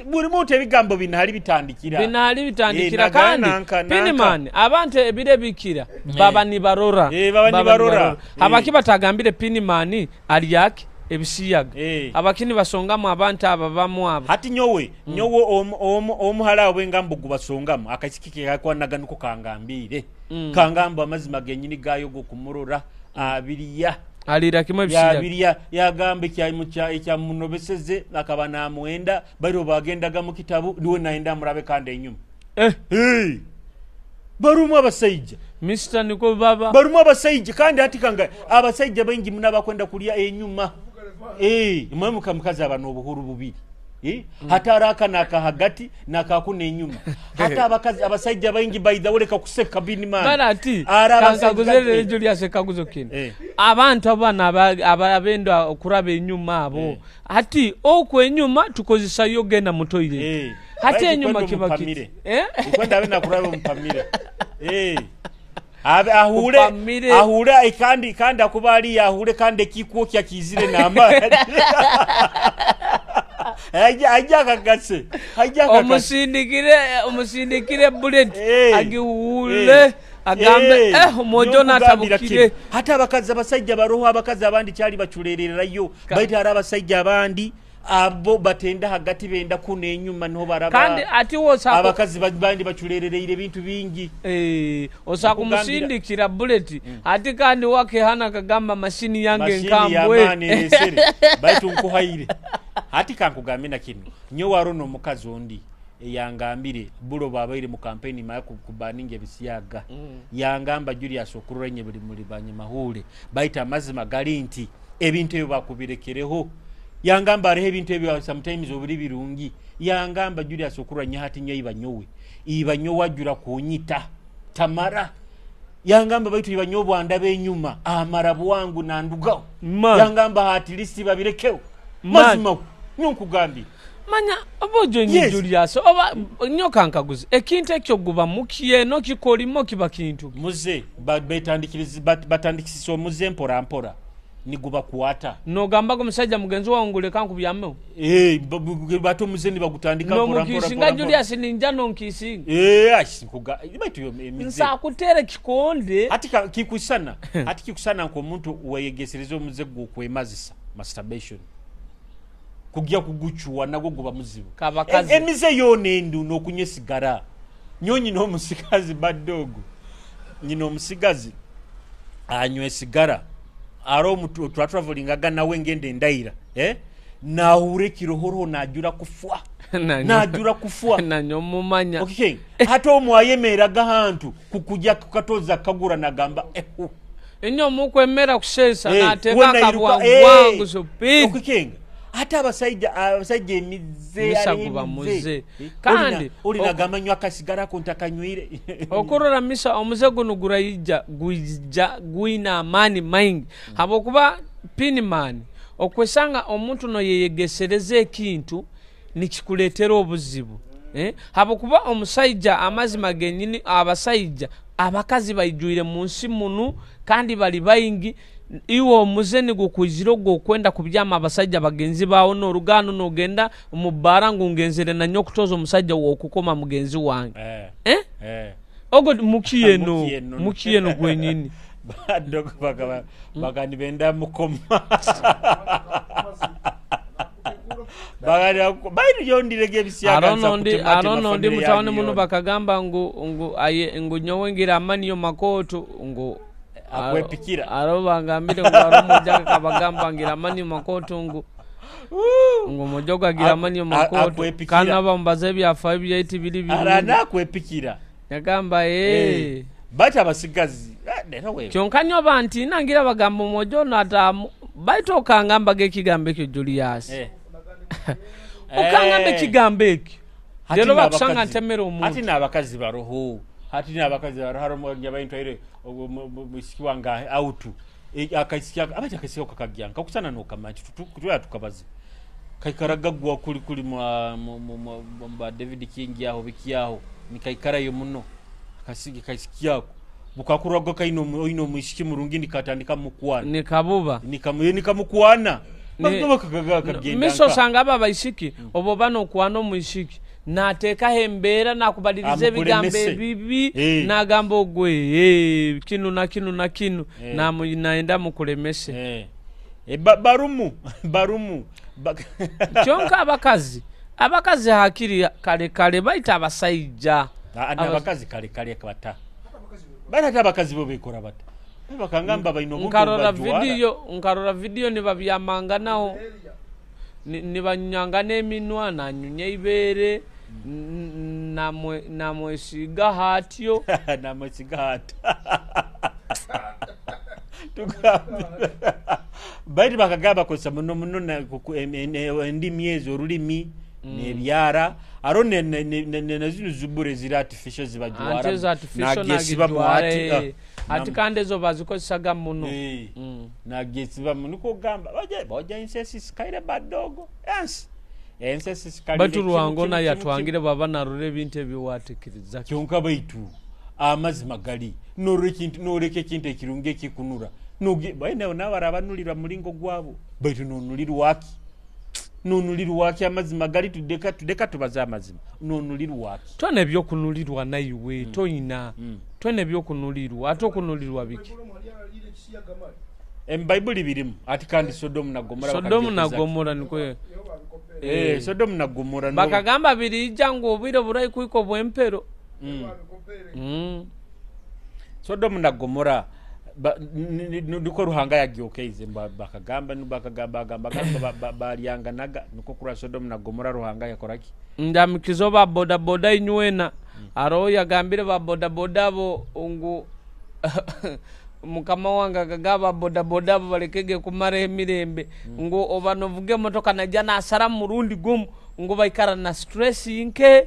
buli muntu ebigambo binali bitandikira kandi Pinman abantu ebire bikira baba nibarora baba nibarora abaki batagambire Pinman aliyake ebisiyaga abakini basongamu abantu aba bamu abo hati nyowe nyowe omuhala obengambo gubasongamu akasikike kakwanaga nuko kangambire kangamba amazima genyini gayo gokumurora abiriya alira kimwe ebisiyaga yabiriya yagamba ekya munobeseze akaba namwenda bari bagendaga mu kitabu niwe naenda murabe kandi enyuma barumu abasajja Mr. niko baba barumu abasajja kandi hati kanga abasajja baingi munabakwenda kulya enyuma mwe mukazi abano obuhuru bubiri hata araka nakahagati nakakuna enyuma hata abakazi abasajja baingi by the way kuseka bini man bana ati kankaguzere Julius kaguzo kino abantu abana abenda okuraba enyuma abo ati okwe enyuma tukozesa yo genda mu toilet hati enyuma kiba kiti ukwenda abe nakuraba omupamire abe ahure kandi akuba ali ahure kandi ekikuo kya kizire nama ajja kakase omusindikire bullet agiwule agambe omojo natabukire hata abakazi abasajja baroho abakazi abandi kyali bachulererayo baitu hari abasajja abandi abo batenda hagati benda kuna enyuma niho baraba kandi ati wosa abakazi bandi bachulerereire ebintu bingi osa kumusindikira bullet ati kandi wake hana kagamba mashini yange nkambwe mashini baitu nkuhaire hati kankugambe na kino nyo warono omukazi ondi Eyangambire bulo babaire mu kampeni maya kubaninga ebisiyaga. Yangamba, Julius, okurora nye buli muli banyamahule, baita amazima gali nti ebintu ebyo bakubirekereho. Yangamba hariho ebintu ebyo sometimes obuli birungi. Yangamba, Julius, okurora nye hati nyo iba nyowe, iba nyowe ajura kunyita tamara. Yangamba baitu iba nyowe bwandaba enyuma amara bwangu nandugaho. Man. Yangamba at least babirekeho. Man. Mazima nyo nkugambire. Manya oba ojo Yes. Julius, oba nyo kankaguzi, ekintu ekyo guba mukyeno kikolimo kiba kintu muze batandikisisa omuze mpora mpora nigubakwata. Nogambaga omusajja mugenzi wawe ngu leka nkubyameho. Eh, bate omuze nibagutandika mpora mpora. Nomukisinga. Mpora, mpora. Julius, ninja nonkisinga. Eh, ai, baitu yo emize Nsakuteera ekikonde. Ati kikusana, ati kikusana nk'omuntu weyegesereza omuze gw'okwemazisa, masturbation, kugya kugucuwa nagwo guba muzibu. Kabakazi. Emize yoona endu n'okunywa esigara. Nyo nyina omusigazi badde ogwo, nyina omusigazi anywa esigara, aro twatraveringaga nawe ngenda endaira, eh? Nahura ekirohoroho najura kufwa. Najura kufwa. Nanyo mumanya. Okay. Hata omwayemeraga hantu kukujya kukatoza kagura nagamba ehu. Enyo mukwemera kushesa. Eh, Nateeka wena akabwa iruka, eh. bwangu supidi. Okukenga ate abasajja emize Misa ari guba emize. muze. Eh, Kandi oli nagamba nywa akasigara ako ntakanywire. Okurora misa omuze guno gurayija gwija gwina amaani maingi, habwokuba pinman okwesanga omuntu noyeyegesereza ekintu nikikuleetera obuzibu, eh? Habwokuba omusaija amazima genyini, abasaija abakazi baijwire mu nsi munu kandi bali baingi. Iwe omuze nigukwizire ogwo okwenda kubyama abasaija bagenzi bawe, norugano nogenda mu bbara ngu ngenzere nanyo okutoza omusajja wokukoma mugenzi wange. Eh. Eh? Eh. Ogwo mukiyeno. Mukiyeno. Mukiyeno gwenyini. Badogo bagani benda mukoma. Bagani bairu yondirege ebisiyaga. Arono ndi mutawuni muno bakagamba ngu aye ngu nyowe ngira amani yo makoto ngu Akwepikira. Aro bangambire ngu aro mujaka kabagamba ngira amani yo makoto ngu mujoga agira amani yo makoto. Akwepikira. Kana bambaza ebyafa byaitu biri biri. Arana akwepikira. Yagamba eh. Eh. Bata abasigazi. Lero wewe. Kyonka nyo banti nangira bagamba omojo natamu baitu okangamba gekigambo ekyo Julius. Eh. Okangamba Eh. ekigambo ekyo. Hati Lero bakusanga ntemera hati omuntu. n'abakazi baroho. Hati n'abakazi baroho haro nyabaye ntwaire musiki wange autu. Akaisiki abati akaisiki kakagyanka kusana nokamanyi tuya tukabazi. Kaikaraga gwa kuli kuli mwa mwa David King yaho bikiyaho nikaikarayo muno. Akasigi kaisiki yako. Bukakurwaga kaino oino muishiki murungi nikatandika mukwana. Nikabuba. Nikamukwana. Bagaba kagaga kagenda. Miso osanga aba abaisiki obo bano okwana omuishiki nateekaho embeera nakubaliriza ebigambo Amukulemese. ebibi. Eh. Nagamba ogwe kinu na kinu na kinu. Eh. Naenda mukulemese. Eh. Barumu barumu. Kyonka abakazi hakiri kale kale baita abasaija. Abakazi kale kale bata. Bata ate abakazi bo bekora bata. Bakangamba balina obuntu bubajwara. Nkarora video nibabyamanganaho. Nibanyanga n'eminwa nanyunya ibere namwesiga hatyo. Namwesiga hati. Tugambe. Baitu bakagamba bakozesa muno muno na endimi ezo, olulimi n'ebyara. Aro ne zino zubure ziri artificial zibajwara. Ante ezo artificial Nagesiba mu nagijwara, ati, Ati kandi ezo bazikozesaga muno. Eh. Nagesiba mu niko gamba baje ensi esisikaire badogo. Ensi. Ensi esisikaire Batu kimu, Ruhango kimu, naye kimu, yatwangire kimu. baba narora ebintu ebiwatekereza. Kyonka baitu amazima gali noreka ekintu ekirungi ekikunura. Noge baine nabarabanulirwa mulingo gwabo. Baitu nonulirwaki? Nonulirwaki amazima gali tudeka tubaza amazima. Nonulirwaki? Twana ebyokunulirwa naiwe toyina. Twana ebyokunulirwa ate okunulirwa biki? Baibuli birimu ati kandi Sodom na Gomora Sodom na bakabyokeza. Gomora niko Sodom na Gomora no Bakagamba birija ngo obwire burayi kuiko bwempero. Sodom na Gomora. Niko Ruhanga yagyokeize, bakagamba bakagamba bagamba balyanganaga, niko kurwa Sodom na Gomora Ruhanga yakoraki. Ndamikizo ba boda boda inywena. Aroho yagambire ba boda boda abo ngu mukama wange akagamba boda boda abo balekege kumara emirembe, ngu oba novuga emotoka najja nasara murundi gumu, ngu baikara na stress nke.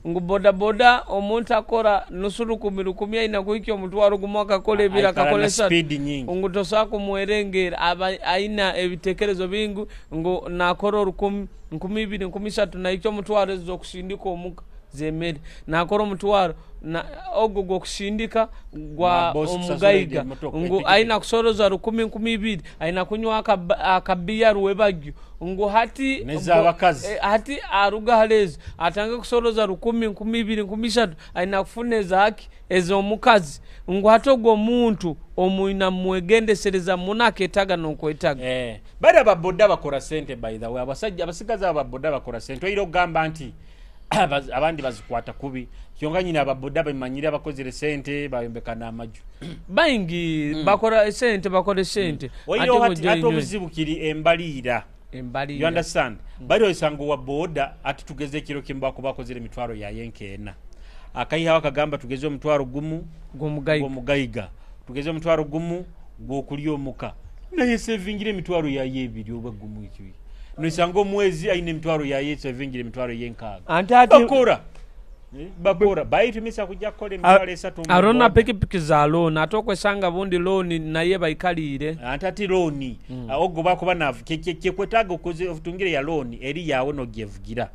Ngu boda boda omuntu akora nusu rukumi rukumi aina kuhikya omutwaro gumu akakora ebiri Aikara akakora na esatu. speed nyingi. Ngu tosobola kumwerengera aba aina ebitekerezo bingi, ngu nakora orukumi, 2000, 3000 nahikya omutwaro ezo zokusindika omuka zemere, nakora omutwaro na ogwo gwokusindika gwa Na boss kusasura omugaiga, emotoka, ngu epikipiki. aina kusoroza rukumi, 2000 aina kunywa akabiya rwebagyo, ngu hati N'ez'abakazi. Hati aruga halezi atange kusoroza rukumi, 2000, 3000 aina kufuna ezaki ez'omukazi, ngu hati ogwo omuntu omwina mwegendesereza muno aketaga n'okwetaga. Bari ababoda bakora sente, by the way, abasajja abasigazi ababoda bakora sente. Oira okugamba nti abandi bazikwata kubi, kyonka nyina ababoda bamanyire abakozere sente bayombeka n'amaju. Baingi bakora sente, bakora sente. Oira Ate ng'ojja ate inywe. Obuzibu kiri embaliira. Embaliira. You understand? Bari osanga owa boda ati tugeze ekiro kimu bakuba bakozere emitwaro yaye nkeena, akaihaho akagamba tugeze omutwaro gumu gw'omugaiga, gw'omugaiga, tugeze omutwaro gumu gw'okulya omuka, naye sevingira emitwaro yaye ebiri oba gumu ekyo, nosanga omwezi aine emitwaro yaye sevingira emitwaro yenkaaga. Anti ati Bakora. Bakora baitu misa kujja kukola emitwaro esatu mu Arona boda. Pikipiki za looni, ate okwesanga bundi looni naye baikaliire. Anti ati looni ogwo bakuba kyekwetaaga okoze otungire ya looni eri yawe nogyevugira,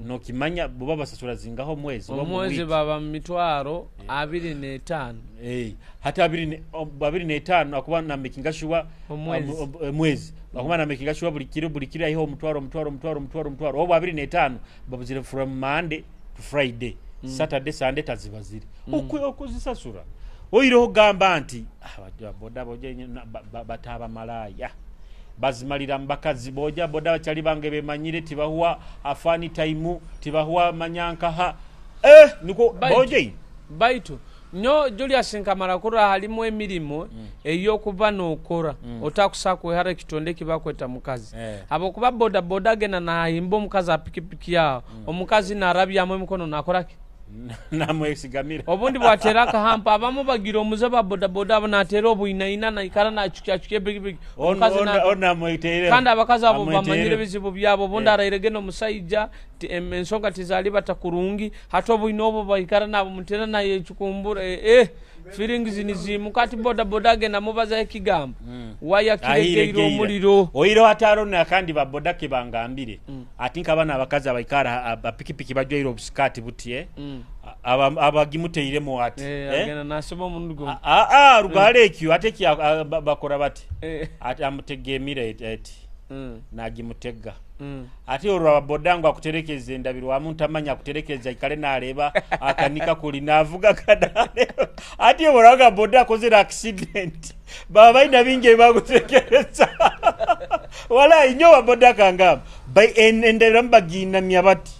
nokimanya boba basasura zingaho omwezi oba mu Omwezi wiiki. baba mu mitwaro 25. Hati 25 akuba na making sure Omwezi. Omwezi akuba na making sure buli kiro, buli kiro aiha omutwaro, omutwaro, omutwaro, omutwaro, omutwaro, obu 25 babuzire from Monday to Friday, Saturday, Sunday tazibazire. Okuzisasura oireho ogamba nti boda boja bataba malaya bazimalira mu bakazi boja boda bakyali bange bemanyire tibahuwa afani time tibahuwa manyankaha niko boja. Baitu nyo Julius nkamara kurora halimu emirimu ey'okuba n'okora otakusa kwehara ekitonde ekibakweta mukazi, habwokuba boda boda agenda nahimba omukazi aha pikipiki yaho, omukazi narabyamu emikono nakoraki. Namwesigamira. Obundi bwatera akahampa, abamu bagira omuze ba boda boda abo natera obwinaina naikara nacukyacukya epikipiki omukazi Namwetere. Kandi abakazi abo Amwetere. bamanyire ebizibu byabo, obundi arairege n'omusaija ensonga tizali bata kurungi, hati obwina obwo baikara nabumutera naye ekikumbura feelings nizimuka, ati boda boda agenda mubazaho ekigambo waya kiregeire omuliro. Oireho ate arona kandi baboda ke bangambire ati nk'abana abakazi abaikara apikipiki bajwaire obusikati buti abagimuteiremu ati Agenda nasoma omurundi gumu. Rugara ekyo ate bakora bati ati amutegemire eti nagimutega. Ate olwo ababoda ngu akuterekeze endabirwamu ntamanya akuterekeza ikale nareba akanika kuli navuga kanareba ati oboraga boda akozere accident baba balina bingi ebibagutekereza wala inyo baboda kangamba endabirwamu baginamya bati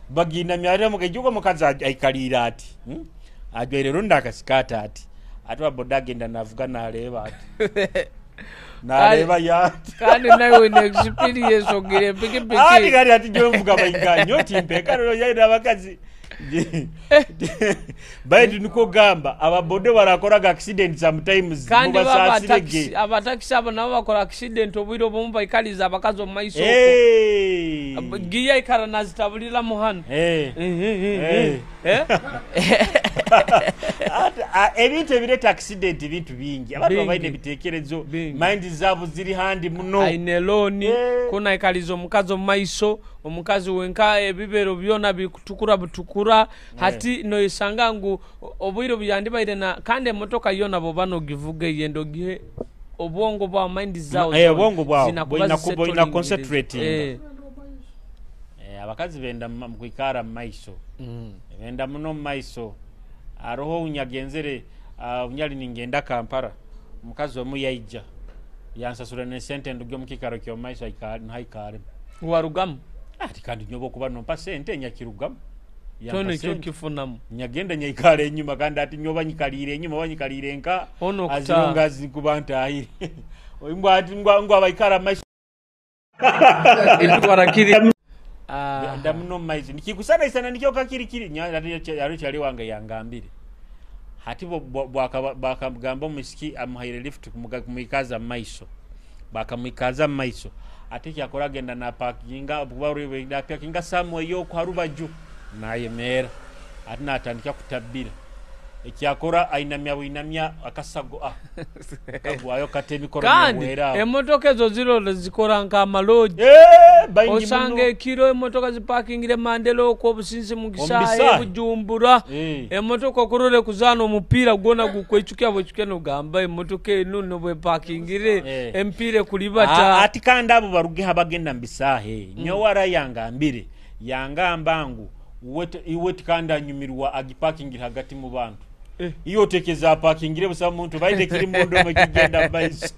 baginamya ate mukejuka omukazi aikalire ati Ajwaire rundi akasikati ati ate waboda agenda navuga nareba ati nareba yati. Kandi nawe wine experience ogira epikipiki. Ati kati ati njovuga bainganyo timpeka rero yaina abakazi baitu niko gamba ababodo barakoraga accident sometimes. Kandi baba mubasasirege. Abatakisi abo nabo bakora accident obwire obumu baikaliza abakazi omu maiso okwo. Giya ikara nazitabulira muhano. Ate, ebintu ebireta accident bintu bingi abantu Bingi. babaine ebitekerezo Bingi. mind zaabo ziri handi muno. Aine looni kuna aikaliza omukazi omu maiso, omukazi wenka ebibero byona bikutukura butukura, hati noyesanga ngu obwire buyandibaire na kandi emotoka yona boba nogivuga eyenda ogihe obwongo bwawe, mind zawe zona Obwongo bwawe zinakuba bwina zisettling. Concentrating. Abakazi benda kwikara mu maiso. Benda muno mu maiso. Aroho unyagenzere unyali ningenda Kampala, omukazi omu yaija yansasura nesente nduge omu kikaro ky'omu maiso nhaikare. Warugamu? Ati kandi nyoba okuba nompa sente nyakirugamu. Yampa Kyona ekyo sente. kifunamu. Nyagenda nyaikara enyuma, kandi ati nyoba nyikaliire enyuma oba nyikaliire nka Ono okutaaha. azirunga zikuba ntahire ngwa ati ngwa abaikara maiso. Ah. Ndamuno mumaizi nikikusanaisana nikyo kakiri kiri yaro kyali wange yangambire hati bwakagamba omusiki amuhaire lift kumwikaza mumaiso, bakamwikaza mumaiso, ate kyakora agenda napakinga napakinga samu eyo harubaju nayemera, ati natandika kutabira, ekyakora ainamya bwinamya akasago kagwayo kata emikoro Kandi newera. Emotoka ezo zirolo zikora nk'amaloji. Baingi Osanga muno. Ekiro emotoka zipakingire Mandela okwo obusinzi mu kisaahe. Omu bisaahe. Bujumbura emotoka okurora kuzaana omupiira gwona gukwecukya bwecukya, nogamba emotoka enu nobwepakingire emipiira ekulibata. Ati kandi abo barugeho abagenda mubisaahe, nyowe ara yangambire, yangamba ngu iwe tikandi anyumirwa agipakingire hagati mu bantu. Iyo otekeza apakingire busa muntu baite kiri mundu omwe kigenda mumaiso.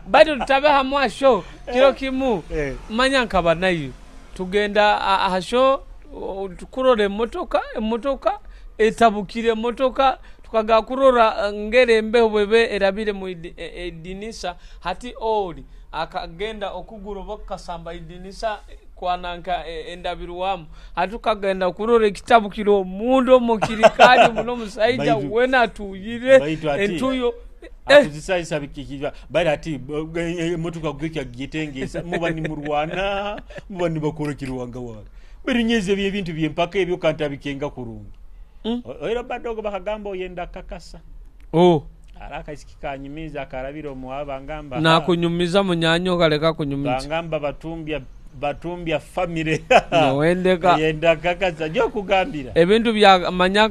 Baitu tutabe hamwe asho kiro kimu. Manya nkaba nayo tugenda ahasho kurora emotoka etabukire, emotoka tukaga kurora ngere embeho bwebe erabire mu edinisa, hati oli akagenda okuguru oba kukasamba idinisa kwananka endabirwamu, hati tukagenda kurora ekitabukire omundu omukirikali muno omusaija wena atuyire Baitu ati- entuyo. Akuzisayisa bikikiva bali ati emotoka gwekya gitengesa muba nimurwana muba nibakora kirwanga wange birinyeze ebyo ebintu byempaka ebyo kantabikenga kurungi. Oiro badogo bakagamba oyenda kakasa. Oh. Ara akaisiki kanyumiza akarabira omuwaba bangamba Nakunyumiza munyanyo okaleka kunyumiza. Bangamba batumbya family. Nowendeka. Yenda kakasa jokugambira. Ebintu bya manya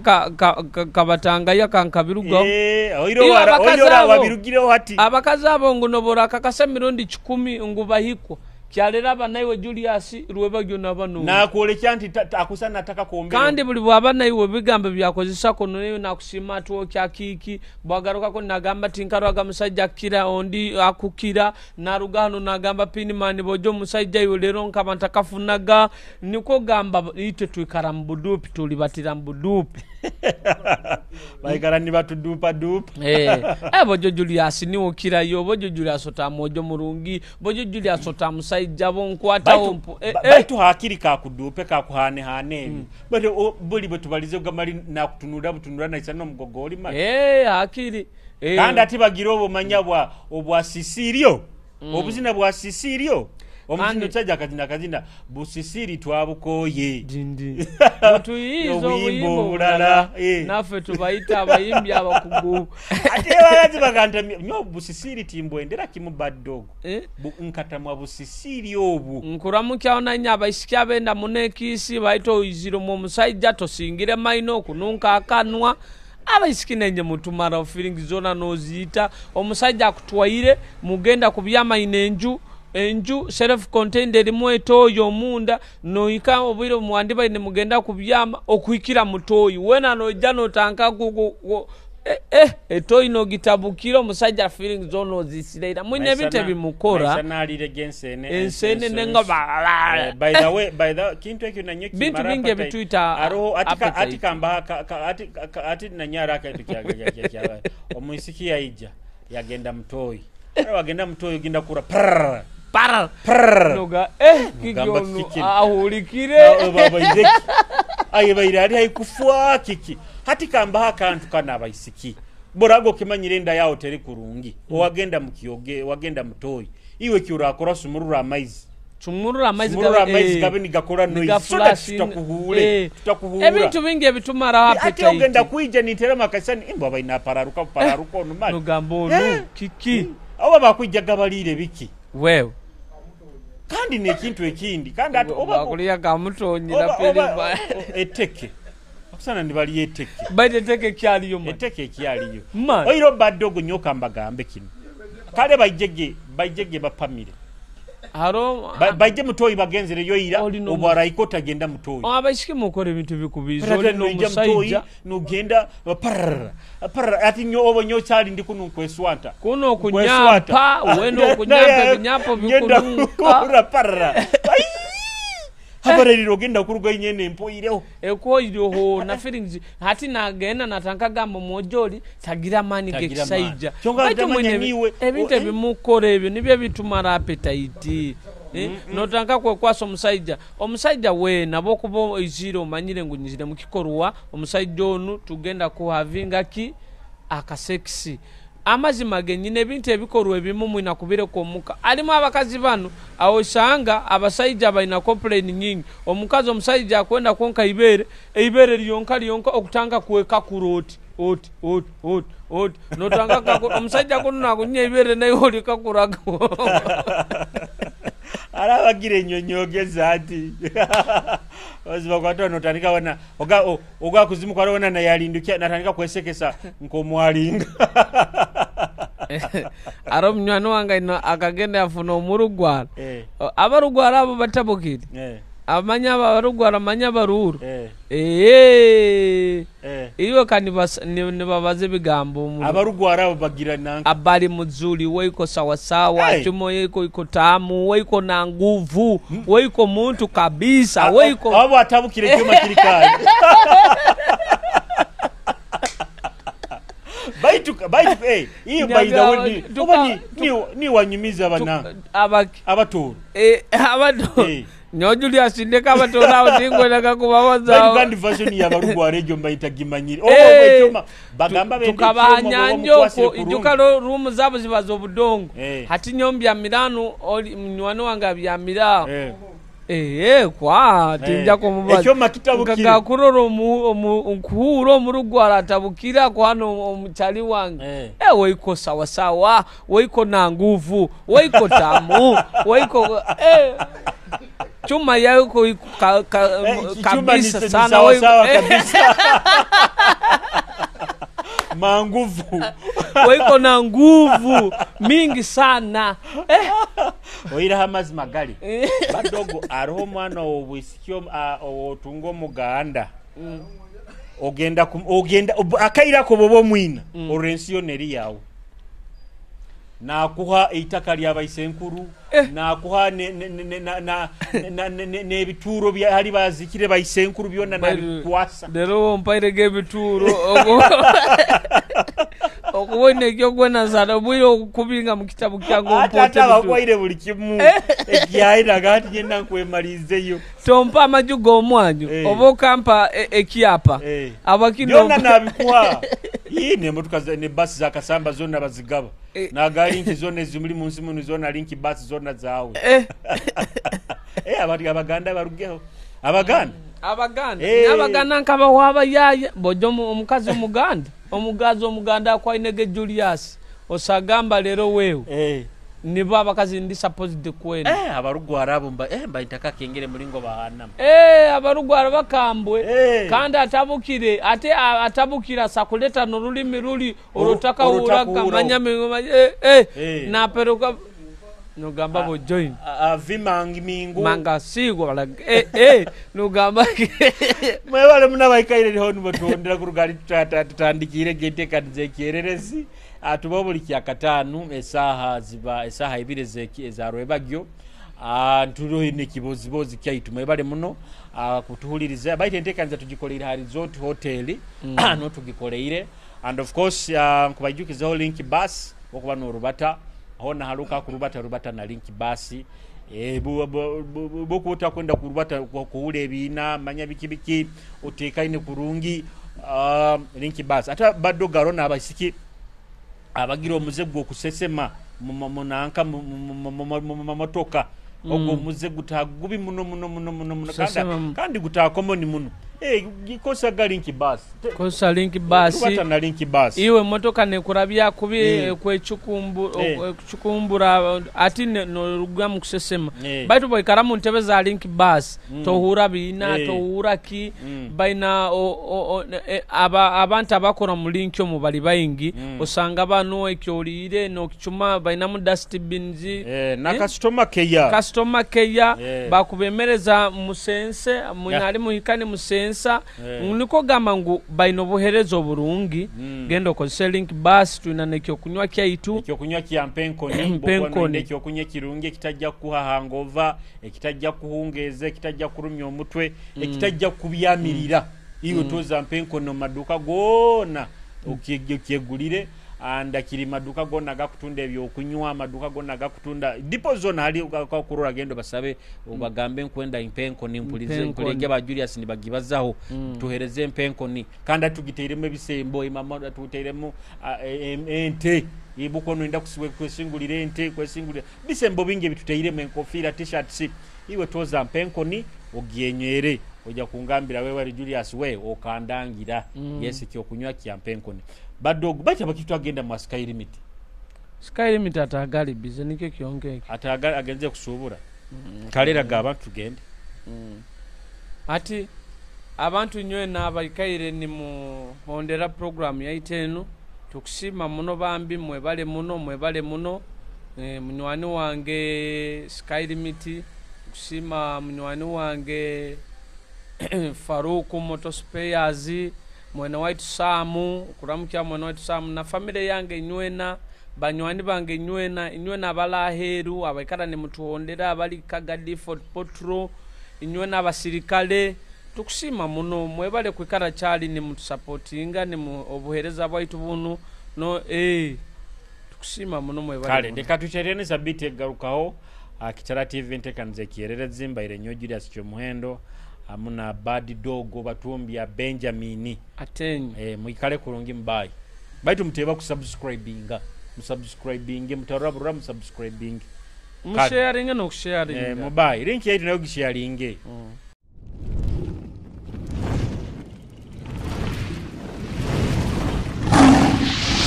kabatangaya kankabirugaho. Oiro Iyo abakazi oiro abo- wabirugireho hati. Abakazi abo ngu nobora kakasa emirundi 10 ngu bahikwa kyalera abanaiwe Julius rwebagyo nabano. Nakwolekya nti akusana ataka kuombera. Kandi buli bwaba naiwe ebigambo byakozesa kono nayo nakusiima atwokya kiiki bwagarukako nagamba tinkarwaga musajja akira ondi akukira naruga hano nagamba pinimani bojo omusajja iwe leero nkaba ntakafunaga, nikwo gamba itwe twikara mu buduupi tulibatira mu buduupi. Baikara nibatudupa dupa. Bojo Julius niwe okirayo, bojo Julius otamwojo murungi, bojo Julius otamusajja bonkwatawo Baitu hakiri kakudupe kakuhanehane ebi. Bali buli bwe tubalize gamali nakutunula butunula naisa n'omugogoli mali. Hakiri. Kandi ati bagira obumanya bwa obwa sisirio. Obuzina bwa sisirio. Omuzina omusajja akazina akazina busisiri twabukoye. Dindi. Mutuyiiza Obuyimba obuyimba obulala, obulala. Naffe tubayita abayimbi abakugu. Ate bakazi bagantamye nyo busisiri timbwendera kimu bad dog. Nkatamwa busisiri obu. Nkuramukyaho nanye abaisiki abenda munekisi baita oizire omu omusajja tosingire maino okununka akanwa. Abaisiki nenye mutumara feelings zona noziyita omusajja akutwaire mugenda kubyama ine enju. Enju self contained erimu etoyi omunda noika obwire omwandi baine mugenda kubyama okuhikira mutoyi wena noija notanka etoyi nogitabukira omusajja feelings zona ozisireira mwine ebintu ebimukora. Maisha nalire gensene, Ensene ensene, nenga ensene. ba- By the way, by the kintu ekyo nanyo Bintu kimara bingi appetite. ebituyita Aroho, ati ati appetite. kamba, ka, ka, ati, ka, ati nanyara akantu kya, kya, kya, kya, omuisiki yaija yagenda mutoyi. Ara wagenda mutoyi ogenda kura prrrr. Para. Prrrr. Noga, Mugamba kiki ono kiki? ahulikire. Na, oba baireki. Aye baire ali haikufwa kiki. Hati kamba akantu kana abaisiki. Borago kimanyire nda yao teri kurungi. Owagenda mukioge, wagenda mutoyi. Iwe kyurakora sumurura amaizi. Sumurura amaizi Sumurura gabe, amaizi gabe nigakora noise. niga So that flash in, tutakuhure. Ebintu bingi ebitumara Ate appetite. ogenda kuija nitera makasani imbwa baina pararuka pararuka ono mali. Nugamba ono kiki? Abo bakuija gabalire biki? Wewe. Kandi nekintu ekindi. Kandi ate oba Bakuliya kamutonyera oba peri. eteke. Akusana nibali eteke. Baite eteke kyaliyo man. Eteke kyaliyo. Man. Oiro badogo nyoka mbagambe kino. Kale baijege bapamire. Haro, Baije mutoyi bagenzere yoira, Oli no obwaraiko tagenda mutoyi. Abaishiki mukora ebintu bikubiza, Parara oli no noija mutoyi, musajja. nogenda, parara, parara, ati nyo obo nyo kyali ndi kuno nkweswanta. Kuno Nkweswanta. kunyampa, weno okunyampa ebinyapo Ngenda bikununka. kukura, parara. Ai! Abarerire ogenda kuruga inyene empoireho. Ekwoireho na feelings hati nagenda natanka gamba omwojoli tagira amaani Tagira g'ekisaija. amaani. Kyonka Baitu atamanya mwine niiwe. ebintu O, eh? ebimukora ebyo nibyo bitumara appetite. Notanka kwekwasa omusaija. Omusaija weena bwokuba oizire omanyire ngu nyizire mukikorwa, omusaija onu tugenda kuhavinga ki akasekisi. Amazima genyine ebintu ebikorwa ebimu mwina kubireka omuka. Alimu abakazi banu aho osanga abasaija baina complain nyingi. Omukazi omusaija akwenda kwonka ibere, eibere lyonka lyonka okutanga kwekakura oti oti oti oti oti notanga kakura omusaija kunu nakunya ibere naiwe oli kakura. Arabagira enyonyogeza ati baziba kwatwa notandika wana oga oga kuzimu kwa wana nayalindukia natandika kwesekesa nkomwalinga. Ari omunywani wange aina akagenda yafuna omurugwara. Abarugwara abo batabukire. Amanya abarugwara amanya abaruuru. Iwe nibabaza ebigambo omu. Abarugwara abo bagira nanka. Abali muzuri weiko sawasawa. Hey. Chumo yeiko iko tamu weiko na nguvu weiko muntu kabisa weiko. Abo atabukire kyoma kiri kale. Baitu baitu hiyo by the way ni ni wanyumiza bana abatoro. Abatoro. Nyojulia sindeka abatoro awo tingwena kubabaza. Baitu kandi version ya barugwa regio mbaita gimanyire. Obo bagamba bende tukabanya ko ijuka room zabo zibazo obudongo. Hati nyombya milano oli mnywani wange abyamira. Kwa tinja kumubaza. Ekyo makitabukire. Ngakurora nkuhura omurugwara atabukira kwano omuchali wange. Weiko sawa sawa, weiko na nguvu, weiko tamu, weiko chuma yako kabisa sana weiko sawa kabisa. Manguvu. Weiko na nguvu mingi sana. Oira hamazi magali. Badogo aroho mwana obwisikyo otungo omuganda. Ogenda ogenda akaira ko bobo mwina orensiyo neri yawe. Nakuha eitaka lya baisenkuru, nakuha ne bituro bya hali bazikire baisenkuru byonna nabikwasa. Lero mpaire gebituro. Okubona ekyogwena zala obwire okubinga mu kitabu kyange ompote. Ate abakwaire buli kimu. Ekyaira gati ngenda nkwemalizeyo. Tompa amaju g'omwanyu oba okampa ekyapa. Abakino byonna nabikuwa. Ii ne motoka ne basi za Kasamba zonna bazigaba. Na linki zonna ezimuli mu nsi muno zonna linki basi zonna zaawe. Abati Abaganda barugeho. Abaganda. Abaganda. Abaganda nkabawa abayaya bojo omukazi omuganda. Omugazi omuganda akwainege Julius osagamba lero wewe. Nibo abakazi ndi supposed kwenda. Abarugwara abo mbaitaka kengere mulingo bahana. Abarugwara bakambwe. Kandi atabukire ate atabukira sakuleta n'olulimi ruli orotaka uraka manya naperuka nugamba bo join. Vimangi mingu manga sigo la nugamba mwebale munabaikaire ho nibotondera kurugali tutandikire gete kanze kyererezi atuba buli kya katanu esaha ziba esaha ibiri za rwebagyo nturo ine kibozibozi kyaitu mwebale muno kutuhuliriza baite entekanza tugikoleire ha Resort Hotel no tugikoleire and of course nkubajukizaho link bus okuba n'orubata hona haruka kurubata rubata na link bus bokuta kwenda kurubata kuhula ebiina manya biki biki otekaine kurungi link bus ata bado garona abasiki abagira omuze gwo kusesema munanka mumotoka ogwo omuze gutagubi muno muno muno muno muno kandi gutakomoni muno gikosa ga link bus kosa link bus rubata na link bus iwe motoka nekurabya kubi kwekuchukumbura ati noruga mu kusesema baitu boikara mu ntebe za link bus tohura bina tohura ki baina abantu abakora mu link omu bali baingi osanga bano ekyolire no kichuma baina mu dustbins na customer care customer care bakubemereza musense munali muhikani musense ensa. Niko gamba ngu baina obuhereza oburungi. Genda okozese Link Bus, twina n'ekyokunywa kyaitu. Ekyokunywa kya Mpenkoni. Mpenkoni. Bwokuba ekyokunywa ekirungi ekitajja kukuha hangova, ekitajja kuhungeeza, ekitajja kurumya omutwe, ekitajja kubyamirira. Iwe toza Mpenkoni omu maduuka goona okyegulire, andakiri maduuka goona gakutunda ebyokunywa, amaduuka goona gakutunda dipo zona hali kakurora, genda basabe obagambe nkwenda Mpenkoni, mpulize. Mpenkoni. Mpulege ba Julius nibagibazaho, tuhereze Mpenkoni. Kandi atugiteiremu ebisembo, emama tuteiremu ente ibuko noyenda kwesingulira ente, kwesingulira bisembo bingi ebituteiremu, enkofiira, t-shirts. Iwe toza Mpenkoni ogyenywere, ojja kungambira wewe Julius we okandangira. Yes, ekyokunywa kya Mpenkoni. Badogo baita bakitu agenda mu Sky Limit. Sky Limit atagali bize nikyo kyonka ekyo. Ate agenze kusuubura kalera ga abantu tugende. Ati abantu nywena abaikaire nimuhondera programu yaitu enu, tukusiima muno bambi, mwebale muno, mwebale muno. Munywani wange Sky Limit, tukusiima munywani wange Faruku Motor Spares, mwene waitu Samu, kuramukya mwene waitu Samu na family yange nywena, banywani bange nywena, inywena abalaheru abaikara nimutuhondera abali Kagadi, Fort Potro, inywena abasirikale, tukusiima muno, mwebale kwikara kyali nimutusapotinga nimu obuhereza bwaitu bunu no tukusiima muno, mwebale Kale muno. Leka tukyerene sabiti egarukaho. Kitara TV entekaniza ekyererezi, mbaire nnyo Julius Kyomuhendo hamu na Bad Dog Batumbya Benjamini. Atenyi. Mwikale kurungi, mubayi baitu muteba kusubscribinga, musubscribinge, mutarabura musubscribinge. Musharinge nokusharinga. Mubayi link yaitu nayo gisharinge.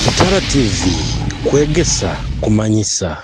Kitara TV, kwegesa kumanyisa.